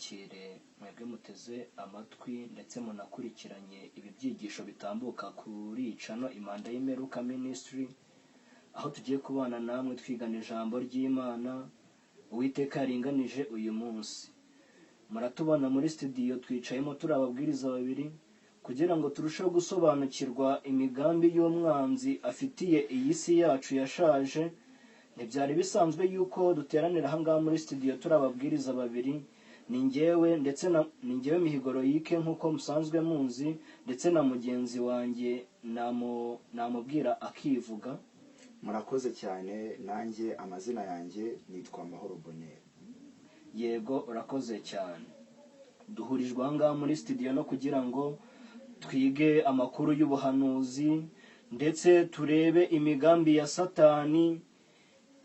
Mbakire mwebwe muteze amatwi ndetse munakurikiranye ibi byigisho bitambuka kuri channel Impanda y'Imperuka Ministry, aho tugiye kubana namwe twigana ijambo ry'Imana Uwiteka yaringanije uyu munsi. Muratubona muri studio twicayemo turi ababwiriza babiri kugira ngo turusheho gusobanukirwa imigambi y'umwanzi afitiye iyi si yacu yashaje. Ntibyari bisanzwe yuko duteranira ahangaha muri studio turi ababwiriza babiri. Ni njyewe ndetse na ni njyewe Mihigo Loyic, nk'uko musanzwe muzi, ndetse na mugenzi wanjye namubwira akivuga. Murakoze cyane. Nanjye amazina yanjye nitwa Mahoro Bonheur. Yego, urakoze cyane. Duhurijwe ahangaha muri studio no kugira ngo twige amakuru y'ubuhanuzi ndetse turebe imigambi ya Satani.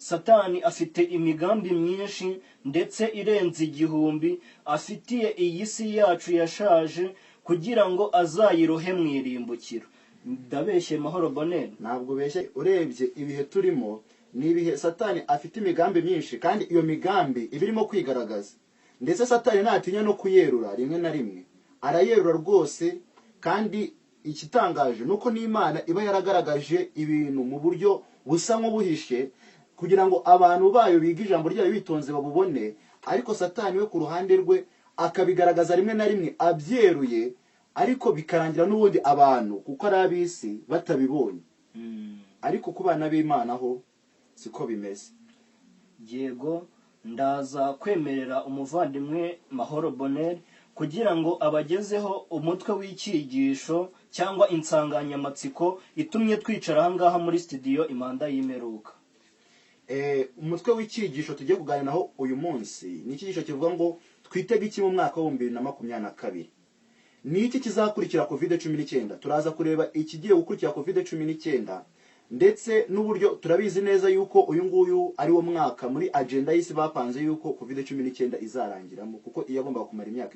Satani afite imigambi myinshi ndetse irenze 1000 afitiye iyi si yacu yashaje kugira ngo azayirohe mu irimbukiro. Ndabeshye, Mahoro Bonheur? Ntabwo ubeshye. Urebye ibihe turimo, ni ibihe Satani afite imigambi myinshi, kandi iyo migambi iba irimo kwigaragaza. Ndetse Satani ntatinya no kuyerura, rimwe na rimwe arayerura rwose. Kandi igitangaje ni uko n'Imana iba yaragaragaje ibintu mu buryo busa nk'ubuhishe kugira ngo abantu bayo bige ijambo ryayo bitonze babubone, ariko Satani we ku ruhande rwe akabigaragaza rimwe na rimwe abyeruye, ariko bikarangira n'ubundi abantu, kuko ari ab'isi, batabibonye. Ariko ku bana b'Imana ho siko bimeze. Yego, ndaza kwemerera umuvandimwe Mahoro Bonheur kugira ngo abagezeho umutwe w'icyigisho cyangwa insanganyamatsiko itumye twicara ahangaha muri studio Impanda y'Imperuka. Umutwe w'icyigisho tugiye kuganiraho uyu munsi ni icyigisho kivuga ngo: "Twitege iki mu mwaka wa 2022? Ni iki kizakurikira COVID-19?" Turaza kureba ikigiye gukurikira COVID-19, ndetse n'uburyo turabizi neza yuko uyu nguyu ari wo mwaka muri agenda y'isi bapanze yuko COVID-19 izarangiramo, kuko iyo yagombaga kumara imyaka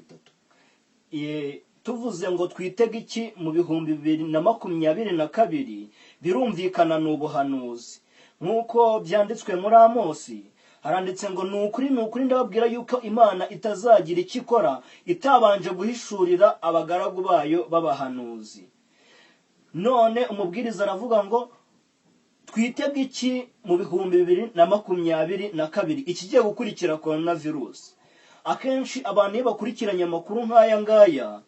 3. Tuvuze ngo twitege iki mu 2022, birumvikana ni ubuhanuzi nk'uko byanditswe muri Amosi. Haranditse ngo: "Ni ukuri, ni ukuri, ndababwira yuko Imana itazagira icyo ikora itabanje guhishurira abagaragu bayo b'abahanuzi." None umubwiriza aravuga ngo: "Twitege iki mu 2022, ikigiye gukurikira korona virusi?" Akenshi abantu iyo bakurikiranye amakuru nk'aya ngaya,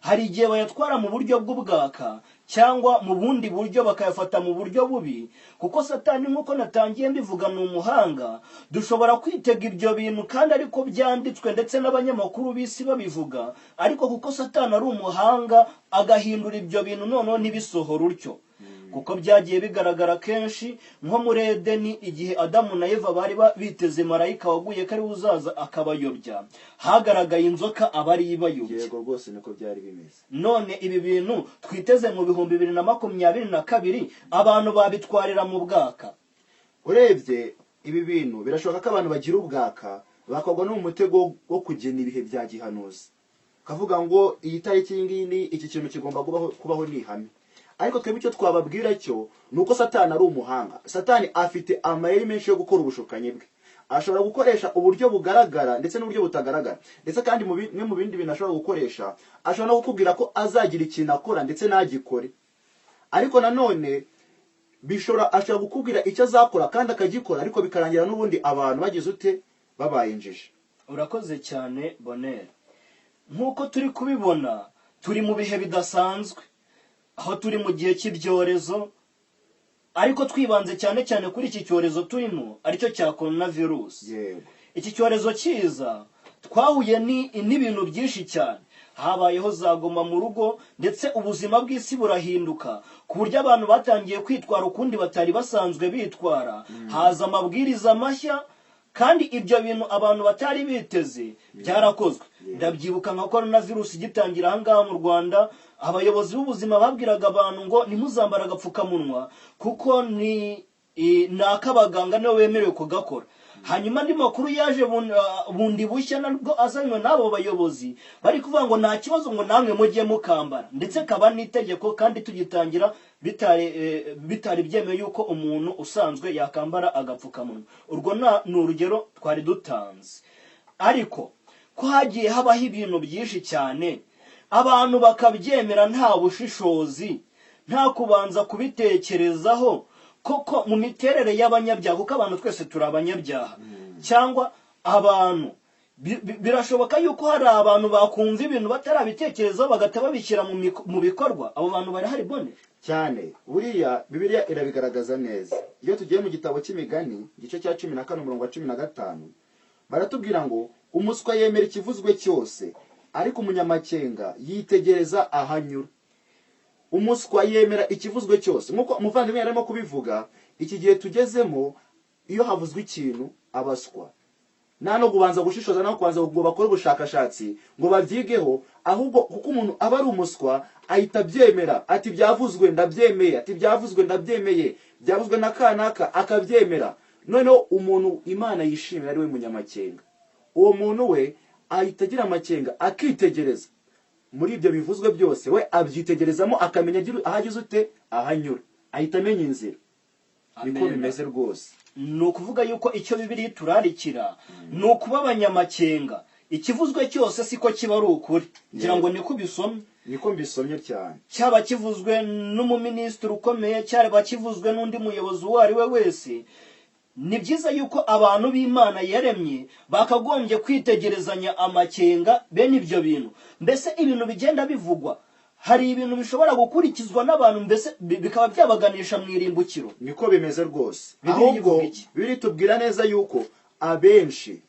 hari igihe bayatwara mu buryo bw'ubwaka cyangwa mu bundi buryo, bakayafata mu buryo bubi, kuko Satani, nk'uko natangiye mbivuga, ni umuhanga. Dushobora kwitega ibyo bintu kandi ariko byanditswe ndetse n'abanyamakuru b'isi babivuga, ariko kuko Satani ari umuhanga agahindura ibyo bintu noneho ntibisohore utyo, kuko byagiye bigaragara kenshi nko muri Edeni, igihe Adamu na Eva bari biteze marayika waguye ko ari we uzaza akabayobya, hagaragaye inzoka aba ari ibayobya. Yego rwose, niko byari bimeze. None ibi bintu twiteze mu 2022, abantu babitwarira mu bwaka? Urebye ibi bintu, birashoboka ko abantu bagira ubwaka bakagwa no mu mutego wo kugena ibihe bya gihanuzi, kavuga ngo iyi tariki, iyi ngiyi, ni iki kintu kigomba kubaho, ni ihame. Ariko twebwe icyo twababwira cyo ni uko Satani ari umuhanga. Satani afite amayeri menshi yo gukora ubushukanyi bwe. Ashobora gukoresha uburyo bugaragara ndetse n'uburyo butagaragara. Ndetse kandi mu bimwe mu bindi bintu ashobora gukoresha, ashobora no kukubwira ko azagira ikintu akora ndetse ntagikore. Ariko nanone bishobora, ashobora kukubwira icyo azakora kandi akagikora, ariko bikarangira n'ubundi abantu bagize ute? Babaye injiji. Urakoze cyane, Bonheur. Nk'uko turi kubibona, turi mu bihe bidasanzwe, aho turi mu gihe cy'ibyorezo, ariko twibanze cyane cyane kuri iki cyorezo turimo, aricyo cya korona virusi. Iki cyorezo kiza, twahuye n'ibintu byinshi cyane. Habayeho za goma mu rugo, ndetse ubuzima bw'isi burahinduka ku buryo abantu batangiye kwitwara ukundi batari basanzwe bitwara. Haza amabwiriza mashya, kandi ibyo bintu abantu batari biteze byarakozwe. Ndabyibuka nka korona virusi igitangira ahangaha mu Rwanda, abayobozi b'ubuzima babwiraga abantu ngo ntimuzambare agapfukamunwa kuko ni ak'abaganga, nibo bemerewe kugakora. Hanyuma andi makuru yaje bundi bushya nabwo azanywe n'abo bayobozi, bari kuvuga ngo nta kibazo, ngo namwe mujye mukambara, ndetse kaba n'itegeko, kandi tugitangira bitari byemewe yuko umuntu usanzwe yakambara agapfukamunwa. Urwo ni urugero twari dutanze. Ariko Ko hagiye habaho ibintu byinshi cyane, abantu bakabyemera nta bushishozi, nta kubanza kubitekerezaho, koko mu miterere y'abanyabyaha, kuko abantu twese turi abanyabyaha, cyangwa abantu birashoboka yuko hari abantu bakumva ibintu batarabitekerezaho bagahita babishyira mu bikorwa. Abo bantu barahari, Bone? Cyane. Buriya Bibiliya irabigaragaza neza. Iyo tugiye mu gitabo cy'Imigani, igice cya 14, umurongo wa 15, baratubwira ngo: "Umuswa yemera ikivuzwe cyose, ariko umunyamakenga yitegereza ahanyura." Umuswa yemera ikivuzwe cyose. Nk'uko umuvandimwe yari arimo kubivuga, iki gihe tugezemo, iyo havuzwe ikintu, abaswa nta no kubanza gushishoza, no kubanza ngo bakore ubushakashatsi ngo babyigeho, ahubwo kuko umuntu aba ari umuswa ahita abyemera, ati: "Byavuzwe, ndabyemeye." Ati: "Byavuzwe, ndabyemeye, byavuzwe na kanaka," akabyemera. Noneho umuntu Imana yishimira ari we munyamakenga. Uwo muntu we ahita agira amakenga, akitegereza muri ibyo bivuzwe byose, we abyitegerezamo akamenya aho ageze ute, ahanyura, ahita amenya inzira. Niko Amen. bimeze rwose. Ni ukuvuga yuko icyo Bibiliya iturarikira ni ukuba abanyamakenga. Ikivuzwe cyose siko kiba ari ukuri, ngira ngo niko ubisomye. Niko mbisomye cyane. Cyaba kivuzwe n'umuminisitiri ukomeye, cyaba kivuzwe n'undi muyobozi uwo ari we wese, ni byiza yuko abantu b'Imana yaremye bakagombye kwitegerezanya amakenga bene ibyo bintu. Mbese ibintu bigenda bivugwa, hari ibintu bishobora gukurikizwa n'abantu, mbese bikaba byabaganisha mu irimbukiro. Niko bimeze rwose. Bibiliya Ahubwo ivuga iki? Bibiliya itubwira neza yuko abenshi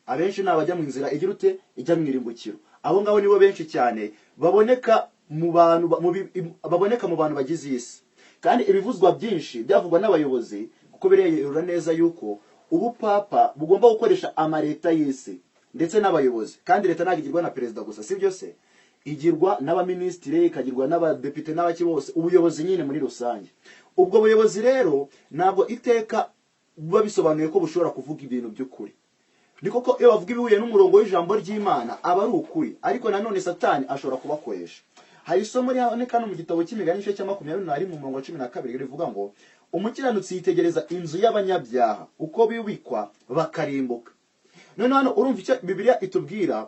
ni abajya mu nzira igira ute, ijya mu irimbukiro. Abo ngabo nibo benshi cyane baboneka mu bantu baboneka mu bantu bagize iyi si. Kandi ibivuzwa byinshi byavugwa n'abayobozi, kuko birerura neza yuko ubupapa bugomba gukoresha amaleta y'isi ndetse n'abayobozi. Kandi leta ntabwo igirwa na perezida gusa, si byo se? Igirwa n'abaminisitiri, ikagirwa n'abadepite n'abaki bose, ubuyobozi nyine muri rusange. Ubwo buyobozi rero ntabwo iteka buba bisobanuye ko bushobora kuvuga ibintu by'ukuri. Ni koko, iyo bavuga ibihuye n'umurongo w'ijambo ry'Imana aba ari ukuri, ariko nanone Satani ashobora kubakoresha. Hari isomo riboneka no mu gitabo cy'Imigani, igice cya 21, umurongo wa 12, rivuga ngo: "Umukiranutsi yitegereza inzu y'abanyabyaha uko bibikwa bakarimbuka." None hano urumva icyo Bibiliya itubwira: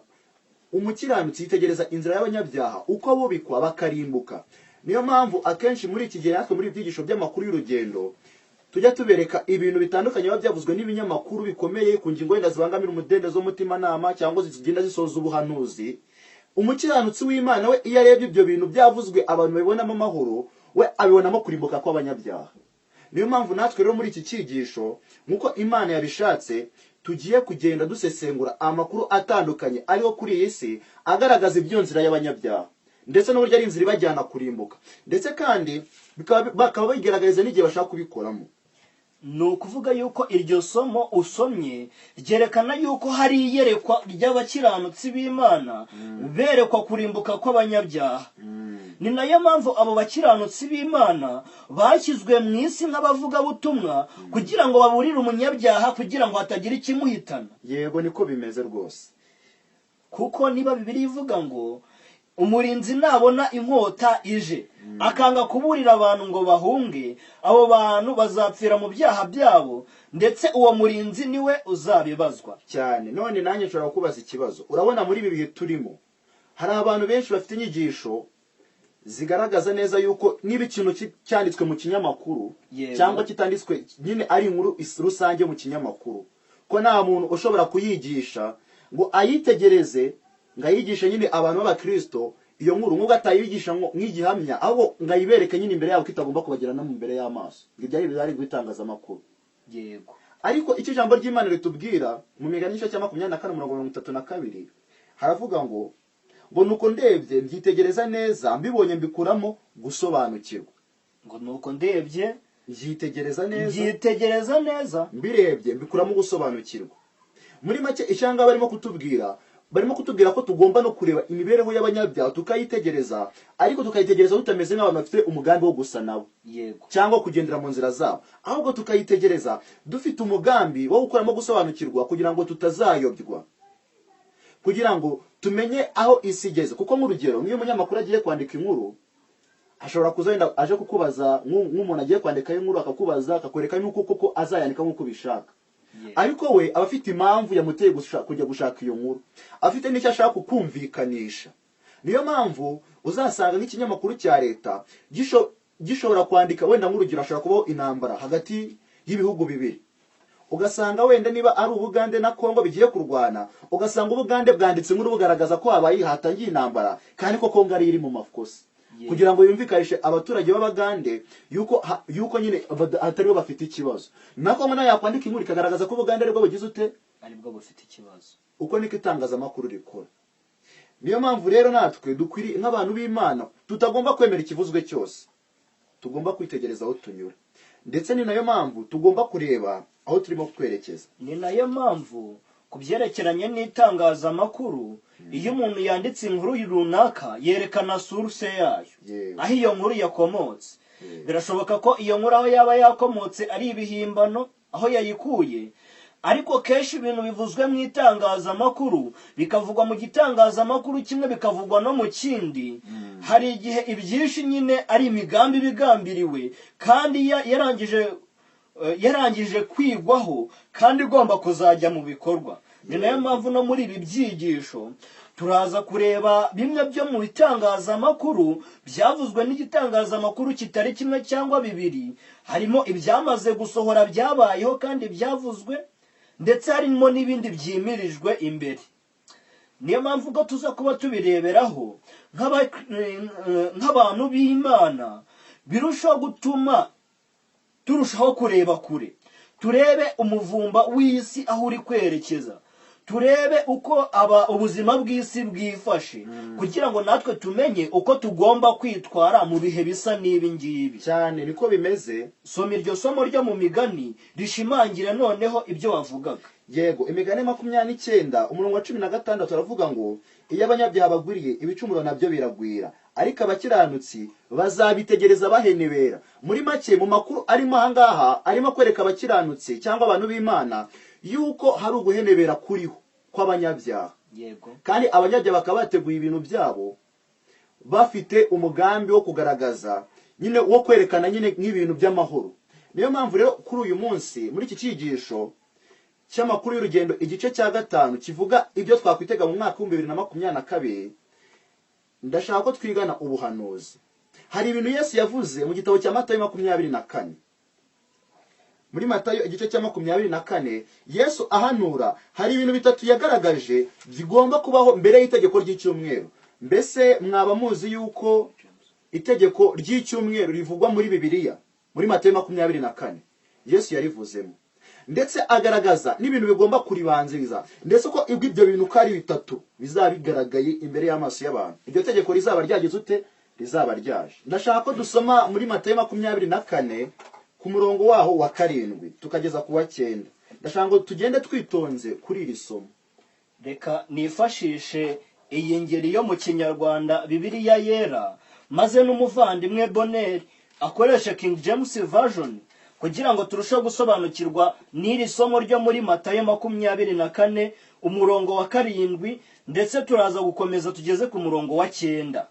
umukiranutsi yitegereza inzira y'abanyabyaha uko bubikwa bakarimbuka. Niyo mpamvu akenshi muri iki gihe natwe muri ibi byigisho by'amakuru y'urugendo tujya tubereka ibintu bitandukanye biba byavuzwe n'ibinyamakuru bikomeye ku ngingo wenda zibangamira umudendezo w'umutimanama cyangwa zigenda zisoza ubuhanuzi. Umukiranutsi w'Imana we, iyo arebye ibyo bintu byavuzwe abantu babibonamo amahoro, we abibonamo kurimbuka kw'abanyabyaha. Niyo mpamvu natwe rero muri iki cyigisho, nk'uko Imana yabishatse, tugiye kugenda dusesengura amakuru atandukanye ariho kuri iyi si agaragaza ibyo nzira y'abanyabyaha, ndetse n'uburyo ari inzira ibajyana kurimbuka, ndetse kandi bakaba babigaragariza n'igihe bashaka kubikoramo. Ni ukuvuga yuko iryo somo usomye ryerekana yuko hari iyerekwa ry'abakiranutsi b'Imana berekwa kurimbuka kw'abanyabyaha. Ni nayo mpamvu abo bakiranutsi b'Imana bashyizwe mu isi nk'abavugabutumwa, kugira ngo baburire umunyabyaha, kugira ngo hatagira ikimuhitana. Yego, niko bimeze rwose. Kuko niba Bibiliya ivuga ngo umurinzi nabona inkota ije akanga kuburira abantu ngo bahunge, abo bantu bazapfira mu byaha byabo, ndetse uwo murinzi niwe uzabibazwa. Cyane. None nanjye nshobora kubaza ikibazo. Urabona muri ibi bihe turimo hari abantu benshi bafite inyigisho zigaragaza neza yuko niba ikintu cyanditswe mu kinyamakuru cyangwa kitanditswe nyine ari inkuru rusange mu kinyamakuru, ko nta muntu ushobora kuyigisha ngo ayitegereze, ngo ayigishe nyine abantu b'abakristo iyo nkuru, nk'ubwo atayigisha nk'igihamya, ahubwo ngo ayibereke nyine imbere yabo, ko itagomba kubagera no mu mbere y'amaso, ngo ibyo ari byari itangazamakuru. Ariko icyo ijambo ry'Imana ritubwira mu Migani, igice cya 24, umurongo 32, haravuga ngo: "Nuko ndebye mbyitegereza neza, mbibonye mbikuramo gusobanukirwa." Ngo nuko ndebye mbyitegereza neza, mbyitegereza neza, mbirebye mbikuramo gusobanukirwa. Muri make, icyanga barimo kutubwira ko tugomba no kureba imibereho y'abanyabyaha tukayitegereza, ariko tukayitegereza tutameze nk'abantu bafite umugambi wo gusa nabo cyangwa kugendera mu nzira zabo, ahubwo tukayitegereza dufite umugambi wo gukuramo gusobanukirwa, kugira ngo tutazayobywa, kugira ngo tumenye aho isi igeze. Kuko nk'urugero, nk'iyo umunyamakuru agiye kwandika inkuru, ashobora kuza wenda aje kukubaza, nk'umuntu agiye kwandikaho inkuru, akakubaza, akakwereka n'uko koko azayandika nk'uko ubishaka. Ariko we aba afite impamvu yamuteye kujya gushaka iyo nkuru, afite n'icyo ashaka kukumvikanisha. Niyo mpamvu uzasanga nk'ikinyamakuru cya leta gishobora kwandika, wenda nk'urugero, hashobora kubaho intambara hagati y'ibihugu bibiri, ugasanga wenda niba ari Ubugande na Kongo bigiye kurwana, ugasanga Ubugande bwanditse inkuru bugaragaza ko habaye hatangiye intambara, kandi ko Kongo ari iri mu makosa, kugira ngo yumvikanishe abaturage b'Abagande yuko nyine atari bo bafite ikibazo. Na Kongo nayo yakwandika inkuru ikagaragaza ko Ubugande aribwo bugize ute? Aribwo bufite ikibazo. Uko niko itangazamakuru rikora. Niyo mpamvu rero natwe dukwiriye nk'abantu b'Imana tutagomba kwemera ikivuzwe cyose, tugomba kwitegereza aho tunyura, ndetse ni nayo mpamvu tugomba kureba aho turimo kwerekeza. Ni nayo mpamvu ku byerekeranye n'itangazamakuru, iyo umuntu yanditse inkuru runaka yerekana source yayo, aho iyo nkuru yakomotse. Birashoboka ko iyo nkuru aho yaba yakomotse ari ibihimbano aho yayikuye, ariko kenshi ibintu bivuzwe mu itangazamakuru, bikavugwa mu gitangazamakuru kimwe, bikavugwa no mu kindi, hari igihe ibyinshi nyine ari imigambi ibigambiriwe kandi yarangije kwigwaho kandi igomba kuzajya mu bikorwa. Ni nayo mpamvu no muri ibi byigisho turaza kureba bimwe byo mu bitangazamakuru byavuzwe n'igitangazamakuru kitari kimwe cyangwa bibiri. Harimo ibyamaze gusohora byabayeho kandi byavuzwe, ndetse harimo n'ibindi byimirijwe imbere. Niyo mpamvu ubwo tuza kuba tubireberaho nk'abantu b'Imana, birushaho gutuma turushaho kureba kure, turebe umuvumba w'isi aho uri kwerekeza, turebe uko aba ubuzima bw'isi bwifashe, kugira ngo natwe tumenye uko tugomba kwitwara mu bihe bisa n'ibi ngibi. Cyane, niko bimeze. Soma iryo somo ryo mu Migani rishimangira noneho ibyo wavugaga. Yego, Imigani 29 umurongo wa 16 aravuga ngo: "Iyo abanyabyaha bagwiriye, ibicumuro nabyo biragwira, ariko abakiranutsi bazabitegereza bahenebera." Muri make, mu makuru arimo ahangaha, arimo kwereka abakiranutsi cyangwa abantu b'Imana yuko hari uguhenebera kuriho kw'abanyabyaha. Kandi abanyabyaha bakaba bateguye ibintu byabo, bafite umugambi wo kugaragaza nyine, wo kwerekana nyine nk'ibintu by'amahoro. Niyo mpamvu rero kuri uyu munsi, muri iki cyigisho cy'amakuru y'urugendo, igice cya gatanu kivuga ibyo twakwitega mu mwaka w'2022, ndashaka ko twigana ubuhanuzi. Hari ibintu Yesu yavuze mu gitabo cya Matayo 24. Muri Matayo igice cya 24, Yesu ahanura, hari ibintu bitatu yagaragaje bigomba kubaho mbere y'itegeko ry'icyumweru. Mbese mwaba muzi yuko itegeko ry'icyumweru rivugwa muri Bibiliya? Muri Matayo 24 Yesu yarivuzemo, ndetse agaragaza n'ibintu bigomba kuribanziriza, ndetse ko ibyo bintu uko ari bitatu bizaba bigaragaye imbere y'amaso y'abantu, iryo tegeko rizaba ryagize ute? Rizaba ryaje. Ndashaka ko dusoma muri Matayo 24 ku murongo waho wa 7 tukageza ku wa 9. Ndashaka ngo tugende twitonze kuri iri somo. Reka nifashishe iyi ngeri yo mu Kinyarwanda, Bibiliya Yera, maze n'umuvandimwe Boneri akoreshe King James Version, kugira ngo turusheho gusobanukirwa n'iri somo ryo muri Matayo 24 umurongo wa 7, ndetse turaza gukomeza tugeze ku murongo wa 9.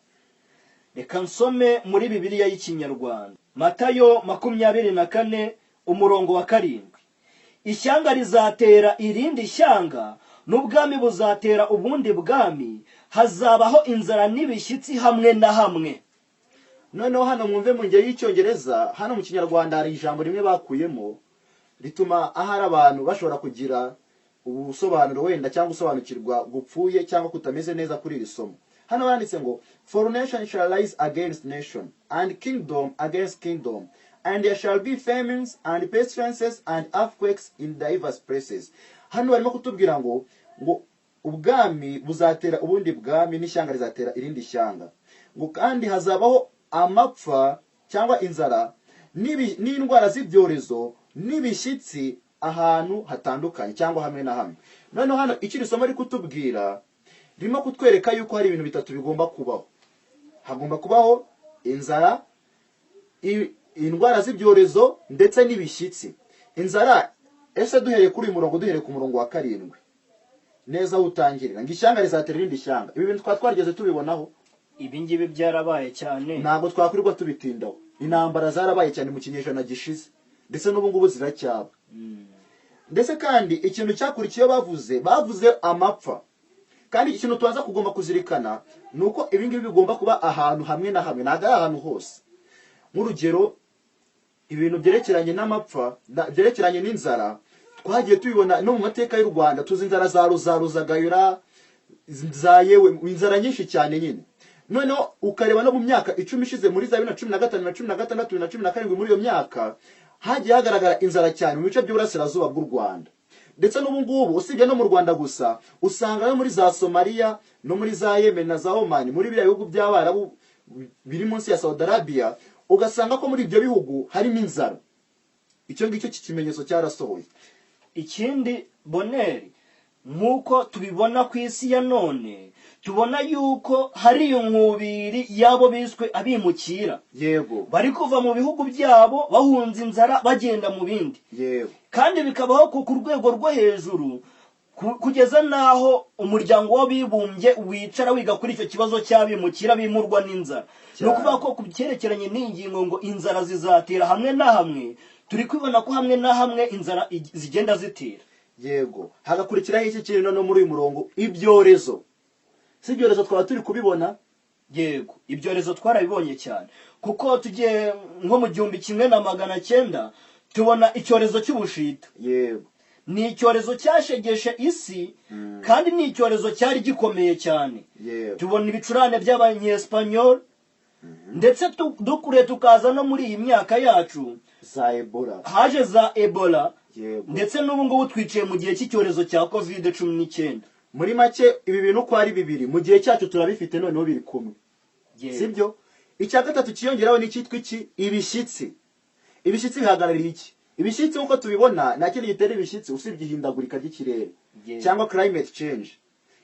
Reka nsome muri Bibiliya y'Ikinyarwanda, Matayo 24 umurongo wa 7: "Ishyanga rizatera irindi shyanga, n'ubwami buzatera ubundi bwami, hazabaho inzara n'ibishyitsi hamwe na hamwe." Noneho hano mwumve mu ngeri y'Icyongereza. Hano mu Kinyarwanda hari ijambo rimwe bakuyemo rituma ahari abantu bashobora kugira ubusobanuro wenda cyangwa gusobanukirwa gupfuye cyangwa kutameze neza kuri iri somo. Hano banditse ngo: "For nation shall rise against nation, and kingdom against kingdom, and there shall be famines and pestilences and earthquakes in diverse places." Hano barimo kutubwira ngo ubwami buzatera ubundi bwami, n'ishyanga rizatera irindi shyanga, ngo kandi hazabaho amapfa cyangwa inzara n'indwara z'ibyorezo n'ibishyitsi ahantu hatandukanye cyangwa hamwe na hamwe. Noneho hano icyo iri somo riri kutubwira, ririmo kutwereka yuko hari ibintu bitatu bigomba kubaho. Hagomba kubaho inzara, indwara z'ibyorezo ndetse n'ibishyitsi. Inzara, ese duhereye kuri uyu murongo, duhereye ku murongo wa 7 neza aho utangirira ngo ishyanga rizatera irindi shyanga, ibi bintu twaba twarigeze tubibonaho? Ibi ngibi byarabaye cyane. Ntabwo twakwirirwa tubitindaho. Intambara zarabaye cyane mu kinyejana gishize, ndetse n'ubu ngubu ziracyaba. Ndetse kandi ikintu cyakurikiyeho, bavuze amapfa. Kandi ikintu tubanza kugomba kuzirikana ni uko ibi ngibi bigomba kuba ahantu hamwe na hamwe, ntabwo ari ahantu hose. Nk'urugero, ibintu byerekeranye n'amapfa, byerekeranye n'inzara, twagiye tubibona no mu mateka y'u Rwanda. Tuzi inzara za Ruzagayura, za yewe inzara nyinshi cyane nyine. Noneho ukareba no mu myaka 10 ishize, muri za 2015 na 16 na 17, muri iyo myaka hagiye hagaragara inzara cyane mu bice by'uburasirazuba bw'u Rwanda. Ndetse n'ubu ngubu, usibye no mu Rwanda gusa, usanga no muri za Somaliya, no muri za Yemen na za Oman, muri biriya bihugu by'Abarabu biri munsi ya Saudi Arabia, ugasanga ko muri ibyo bihugu harimo inzara. Icyo ngicyo kimenyetso cyarasohoye. Ikindi, Boneri, nk'uko tubibona ku isi ya none, tubona yuko hari inkubiri y'abo biswe abimukira bari kuva mu bihugu byabo bahunze inzara, bagenda mu bindi, kandi bikabaho ku rwego rwo hejuru, kugeza n'aho Umuryango w'Abibumbye wicara wiga kuri icyo kibazo cy'abimukira bimurwa n'inzara. Ni ukuvuga ko ku cyerekeranye n'ingingo ngo inzara zizatera hamwe na hamwe, turi kubibona ko hamwe na hamwe inzara zigenda zitera. Yego, hagakurikiraho iki kintu no muri uyu murongo? Ibyorezo. Si ibyorezo twaba turi kubibona? Yego, ibyorezo twarabibonye cyane, kuko tugiye nko mu 1900, tubona icyorezo cy'ubushita. Ni icyorezo cyashegeshe isi, kandi ni icyorezo cyari gikomeye cyane. Tubona ibicurane by'Abanyesipanyol, ndetse dukure tukaza no muri iyi myaka yacu, za Ebola, haje za Ebola, ndetse n'ubu ngubu twicaye mu gihe cy'icyorezo cya COVID-19. Muri make, ibi bintu uko ari bibiri mu gihe cyacu turabifite, noneho biri kumwe. Sibyo? Icya gatatu cyiyongeraho ni icyitwa iki? Ibishyitsi. Ibishyitsi bihagarariye iki? Ibishyitsi, nk'uko tubibona, nta kindi gitera ibishyitsi usibye ihindagurika ry'ikirere cyangwa climate change.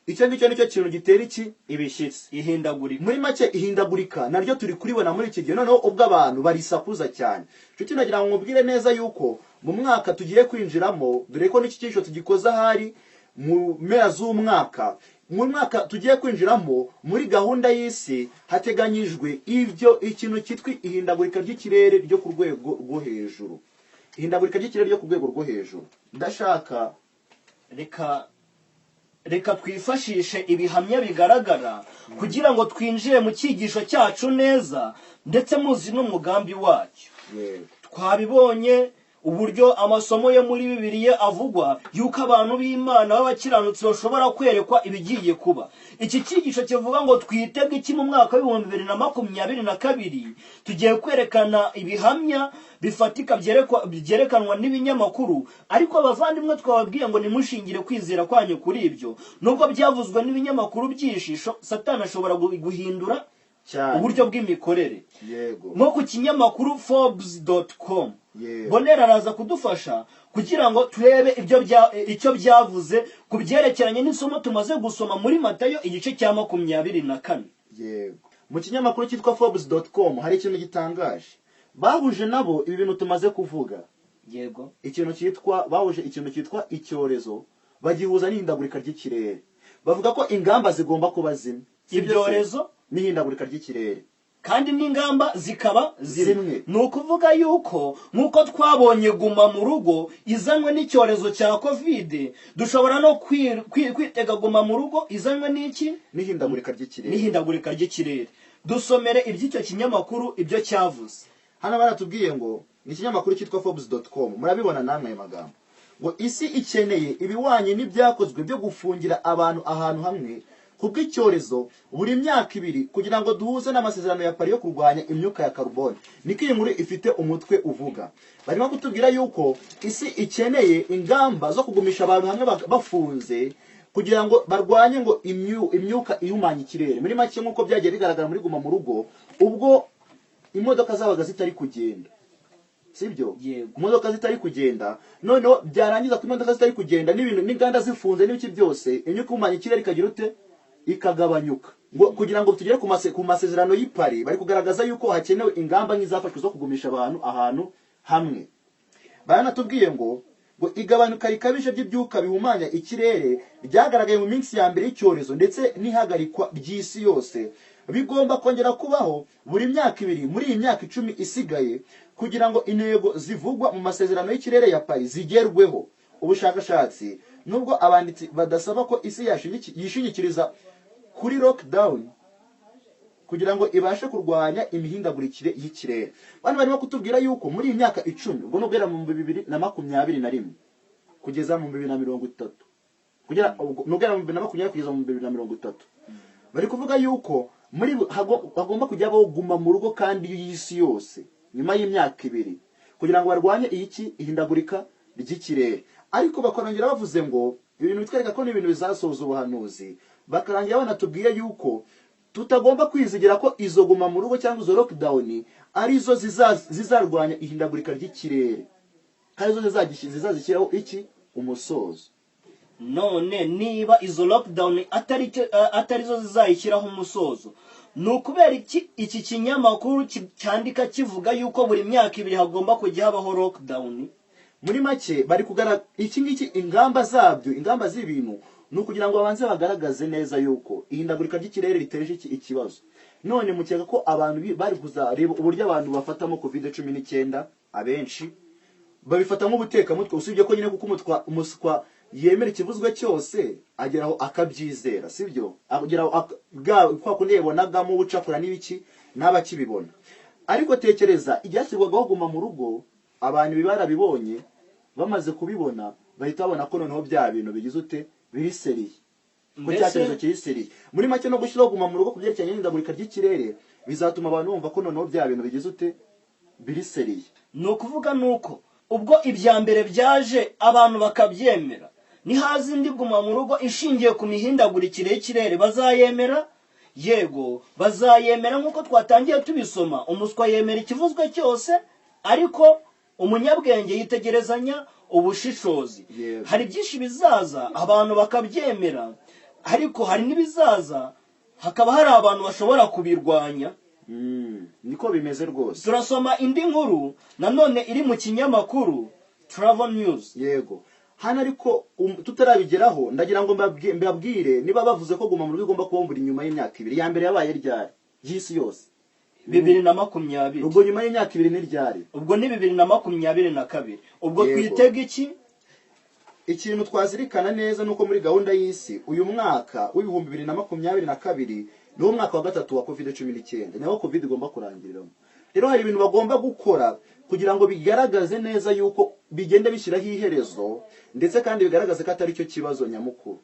Icyo ngicyo nicyo kintu gitera iki? Ibishyitsi. Ihindagurika. Muri make, ihindagurika naryo turi kuribona muri iki gihe, noneho ubwo abantu barisakuza cyane. Nshuti, nagira ngo nkubwire neza yuko mu mwaka tugiye kwinjiramo, dore ko n'iki cyiciro tugikoze ahari mu mpera z'umwaka, mu mwaka tugiye kwinjiramo, muri gahunda y'isi hateganyijwe ibyo ikintu cyitwa ihindagurika ry'ikirere ryo ku rwego rwo hejuru. Ihindagurika ry'ikirere ryo ku rwego rwo hejuru, ndashaka Reka twifashishe ibihamya bigaragara kugira ngo twinjire mu cyigisho cyacu neza, ndetse muzi n'umugambi wacyo. Twabibonye uburyo amasomo yo muri Bibiliya avugwa yuko abantu b'Imana b'abakiranutsi bashobora kwerekwa ibigiye kuba. Iki cyigisho kivuga ngo twitege iki mu mwaka w'2022? Tugiye kwerekana ibihamya bifatika byerekanwa n'ibinyamakuru. Ariko abavandimwe, twababwiye ngo nimushingire kwizera kwanyu kuri ibyo. Nubwo byavuzwe n'ibinyamakuru byinshi, Satani ashobora guhindura uburyo bw'imikorere. Nko ku kinyamakuru Forbes.com, Bonera araza kudufasha kugira ngo turebe icyo byavuze ku byerekeranye n'isomo tumaze gusoma muri Matayo igice cya 24. Yego, mu kinyamakuru cyitwa Forbes.com hari ikintu gitangaje bahuje nabo, ibi bintu tumaze kuvuga. Ikintu cyitwa, bahuje ikintu cyitwa icyorezo, bagihuza n'ihindagurika ry'ikirere, bavuga ko ingamba zigomba kuba zimwe. Si byo se? Ibyorezo n'ihindagurika ry'ikirere. Kandi n'ingamba zikaba zimwe. Zimwe. Ni ukuvuga yuko nk'uko twabonye guma mu rugo izanywe n'icyorezo cya COVID, dushobora no kwitega guma mu rugo izanywe n'iki? N'ihindagurika ry'ikirere. N'ihindagurika ry'ikirere. Dusomere iby'icyo kinyamakuru, ibyo cyavuze. Hano baratubwiye ngo, ni ikinyamakuru cyitwa Forbes.com, murabibona namwe ayo magambo, ngo isi ikeneye ibihwanye n'ibyakozwe byo gufungira abantu ahantu hamwe kubw'icyorezo buri myaka 2 kugira ngo duhuze n'amasezerano ya Paris yo kurwanya imyuka ya carbone. Niko iyi nkuru ifite umutwe uvuga. Barimo kutubwira yuko isi ikeneye ingamba zo kugumisha abantu hamwe bafunze kugira ngo barwanye ngo imyuka ihumanya ikirere. Muri make, nk'uko byagiye bigaragara muri guma mu rugo, ubwo imodoka zabaga zitari kugenda, sibyo? Yego. Imodoka zitari kugenda, noneho byarangiza ko imodoka zitari kugenda n'ibintu n'inganda zifunze n'ibiki byose, imyuka ihumanya ikirere ikagira ute? Ikagabanyuka. Ngo kugira ngo tugere ku masezerano y'i Paris, bari kugaragaza yuko hakenewe ingamba nk'izafashwe zo kugumisha abantu ahantu hamwe. Baranatubwiye ngo igabanuka rikabije ry'ibyuka bihumanya ikirere ryagaragaye mu minsi ya mbere y'icyorezo, ndetse n'ihagarikwa ry'isi yose bigomba kongera kubaho buri myaka 2 muri iyi myaka 10 isigaye kugira ngo intego zivugwa mu masezerano y'ikirere ya Paris zigerweho. Ubushakashatsi, nubwo abanditsi badasaba ko isi yishingikiriza kuri lockdown kugira ngo ibashe kurwanya imihindagurikire y'ikirere. Bano barimo kutubwira yuko muri iyi myaka 10, ubwo ni uguhera mu 2021 kugeza mu 2030, kugera ubwo ni uguhera mu 2020 kugeza mu 2030, bari kuvuga yuko muri hagomba kujya habaho guma mu rugo kandi y'isi yose nyuma y'imyaka 2 kugira ngo barwanye iki ihindagurika ry'ikirere. Ariko bakonongera bavuze ngo ibintu bitwereka ko n'ibintu bizasoza ubuhanuzi, bakarangira banatubwiye yuko tutagomba kwizigira ko izo guma mu rugo cyangwa izo lockdown arizo zizarwanya ihindagurika ry'ikirere, kandi zo zizazishyiraho iki umusozo. None niba izo lockdown atari zo zizayishyiraho umusozo, ni ukubera iki iki kinyamakuru cyandika kivuga yuko buri myaka 2 hagomba kujya habaho lockdown? Muri make bari kugaragaza iki ngiki, ingamba zabyo, ingamba z'ibintu ni ukugira ngo babanze bagaragaze neza yuko ihindagurika ry'ikirere riteje iki ikibazo. None mukeka ko abantu bari kuzareba uburyo abantu bafatamo COVID-19, abenshi babifata nk'ubutekamutwe, usibye ko nyine kuko umuswa yemera ikivuzwe cyose ageraho akabyizera, sibyo? Ageraho kwa kundi yabonagamo ubucakura n'ibiki n'abakibibona. Ariko tekereza ibyashyirwagaho guma mu rugo, abantu ibi barabibonye, bamaze kubibona bahita babona ko noneho bya bintu bigize ute biri sérieux, ko cya cyorezo kiri sérieux. Muri make no gushyiraho guma mu rugo ku byerekeranye n'ihindagurika ry'ikirere bizatuma abantu bumva ko noneho bya bintu bigize ute biri sérieux. Ni ukuvuga nuko ubwo ibya mbere byaje abantu bakabyemera, nihaza indi guma mu rugo ishingiye ku mihindagurikire y'ikirere bazayemera. Yego, bazayemera. Nk'uko twatangiye tubisoma, umuswa yemera ikivuzwe cyose, ariko umunyabwenge yitegerezanya ubushishozi. Hari byinshi bizaza abantu bakabyemera, ariko hari n'ibizaza hakaba hari abantu bashobora kubirwanya. Niko bimeze rwose. Turasoma indi nkuru nanone iri mu kinyamakuru Travel News. Yego, hano ariko tutarabigeraho ndagira ngo mbabwire, niba bavuze ko guma mu rugo igomba kuba buri nyuma y'imyaka 2, ya mbere yabaye ryari y'isi yose? 2020. Ubwo nyuma y'imyaka 2 ni ryari? Ubwo ni 2022. Ubwo twitega iki? Ikintu twazirikana neza nuko muri gahunda y'isi uyu mwaka w'2022 niwo mwaka wa 3 wa COVID-19, niwo COVID igomba kurangiriramo. Rero hari ibintu bagomba gukora kugira ngo bigaragaze neza yuko bigenda bishyiraho iherezo, ndetse kandi bigaragaze ko atari cyo kibazo nyamukuru.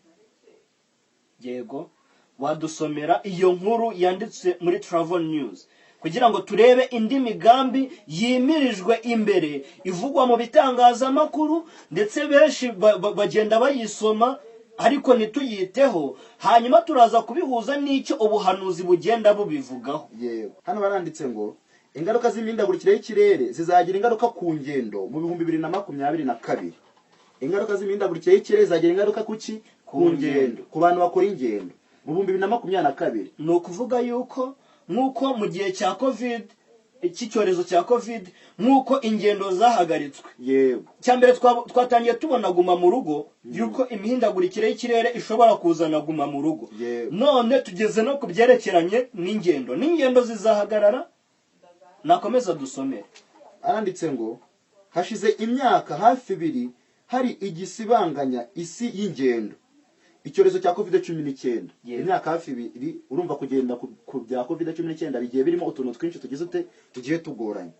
Yego, wadusomera iyo nkuru yanditse muri Travel News kugira ngo turebe indi migambi yimirijwe imbere ivugwa mu bitangazamakuru, ndetse benshi bagenda bayisoma ariko ntituyiteho, hanyuma turaza kubihuza n'icyo ubuhanuzi bugenda bubivugaho. Yego, hano baranditse ngo ingaruka z'imihindagurikire y'ikirere zizagira ingaruka ku ngendo mu 2022. Ingaruka z'imihindagurikire y'ikirere zizagira ingaruka kuki? Ku ngendo, ku bantu bakora ingendo mu 2022. Ni ukuvuga yuko nk'uko mu gihe cya COVID, cy'icyorezo cya COVID, nk'uko ingendo zahagaritswe, cya mbere twatangiye tubona guma mu rugo, yuko imihindagurikire y'ikirere ishobora kuzana guma mu rugo. None tugeze no ku byerekeranye n'ingendo, n'ingendo zizahagarara. Nakomeza dusomere. Aranditse ngo hashize imyaka hafi 2 hari igisibanganya isi y'ingendo, icyorezo cya COVID-19. Imyaka hafi 2, urumva kugenda ku bya COVID-19 bigiye birimo utuntu twinshi tugize ute tugiye tugoranye.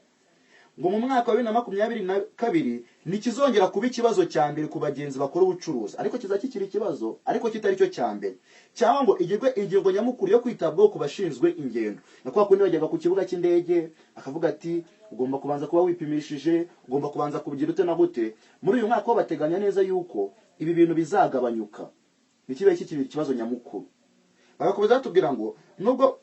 Ngo mu mwaka wa 2022 ntikizongera kuba ikibazo cya mbere ku bagenzi bakora ubucuruzi, ariko kiza kikiri ikibazo ariko kitari cyo cya mbere, cyangwa ngo igirwe ingingo nyamukuru yo kwitabwaho ku bashinzwe ingendo. Na kwa kundi bajyaga ku kibuga cy'indege akavuga ati ugomba kubanza kuba wipimishije, ugomba kubanza kugira ute na gute. Muri uyu mwaka ho bateganya neza yuko ibi bintu bizagabanyuka, ntikibe kikiri ikibazo nyamukuru. Bagakomeza batubwira ngo nubwo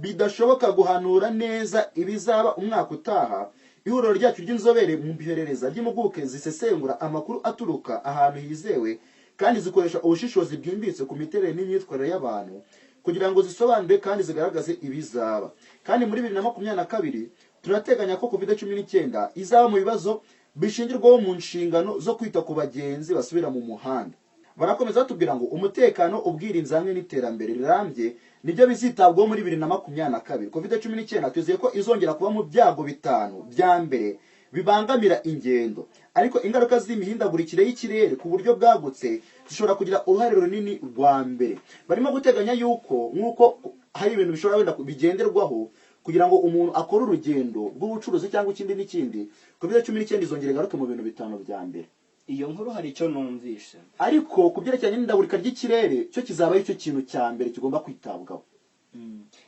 bidashoboka guhanura neza ibizaba umwaka utaha, ihuriro ryacu ry'inzobere mu iperereza ry'impuguke zisesengura amakuru aturuka ahantu hizewe kandi zikoresha ubushishozi bwimbitse ku miterere n'imyitwarire y'abantu kugira ngo zisobanure kandi zigaragaze ibizaba. Kandi muri 2022 turateganya ko COVID-19 izaba mu bibazo bishingirwaho mu nshingano zo kwita ku bagenzi basubira mu muhanda. Barakomeza batubwira ngo umutekano, ubwirinzi hamwe n'iterambere rirambye nibyo bizitabwaho muri 2022. COVID-19 twizeye ko izongera kuba mu byago 5 bya mbere bibangamira ingendo, ariko ingaruka z'imihindagurikire y'ikirere ku buryo bwagutse zishobora kugira uruhare runini rwa mbere. Barimo guteganya yuko nk'uko hari ibintu bishobora wenda bigenderwaho kugira ngo umuntu akore urugendo rw'ubucuruzi cyangwa ikindi n'ikindi, COVID-19 izongera igaruke mu bintu bitanu bya mbere. Iyo nkuru hari icyo numvishe. Ariko ku byerekeranye n'ihindagurika ry'ikirere, cyo kizaba ari cyo kintu cya mbere kigomba kwitabwaho.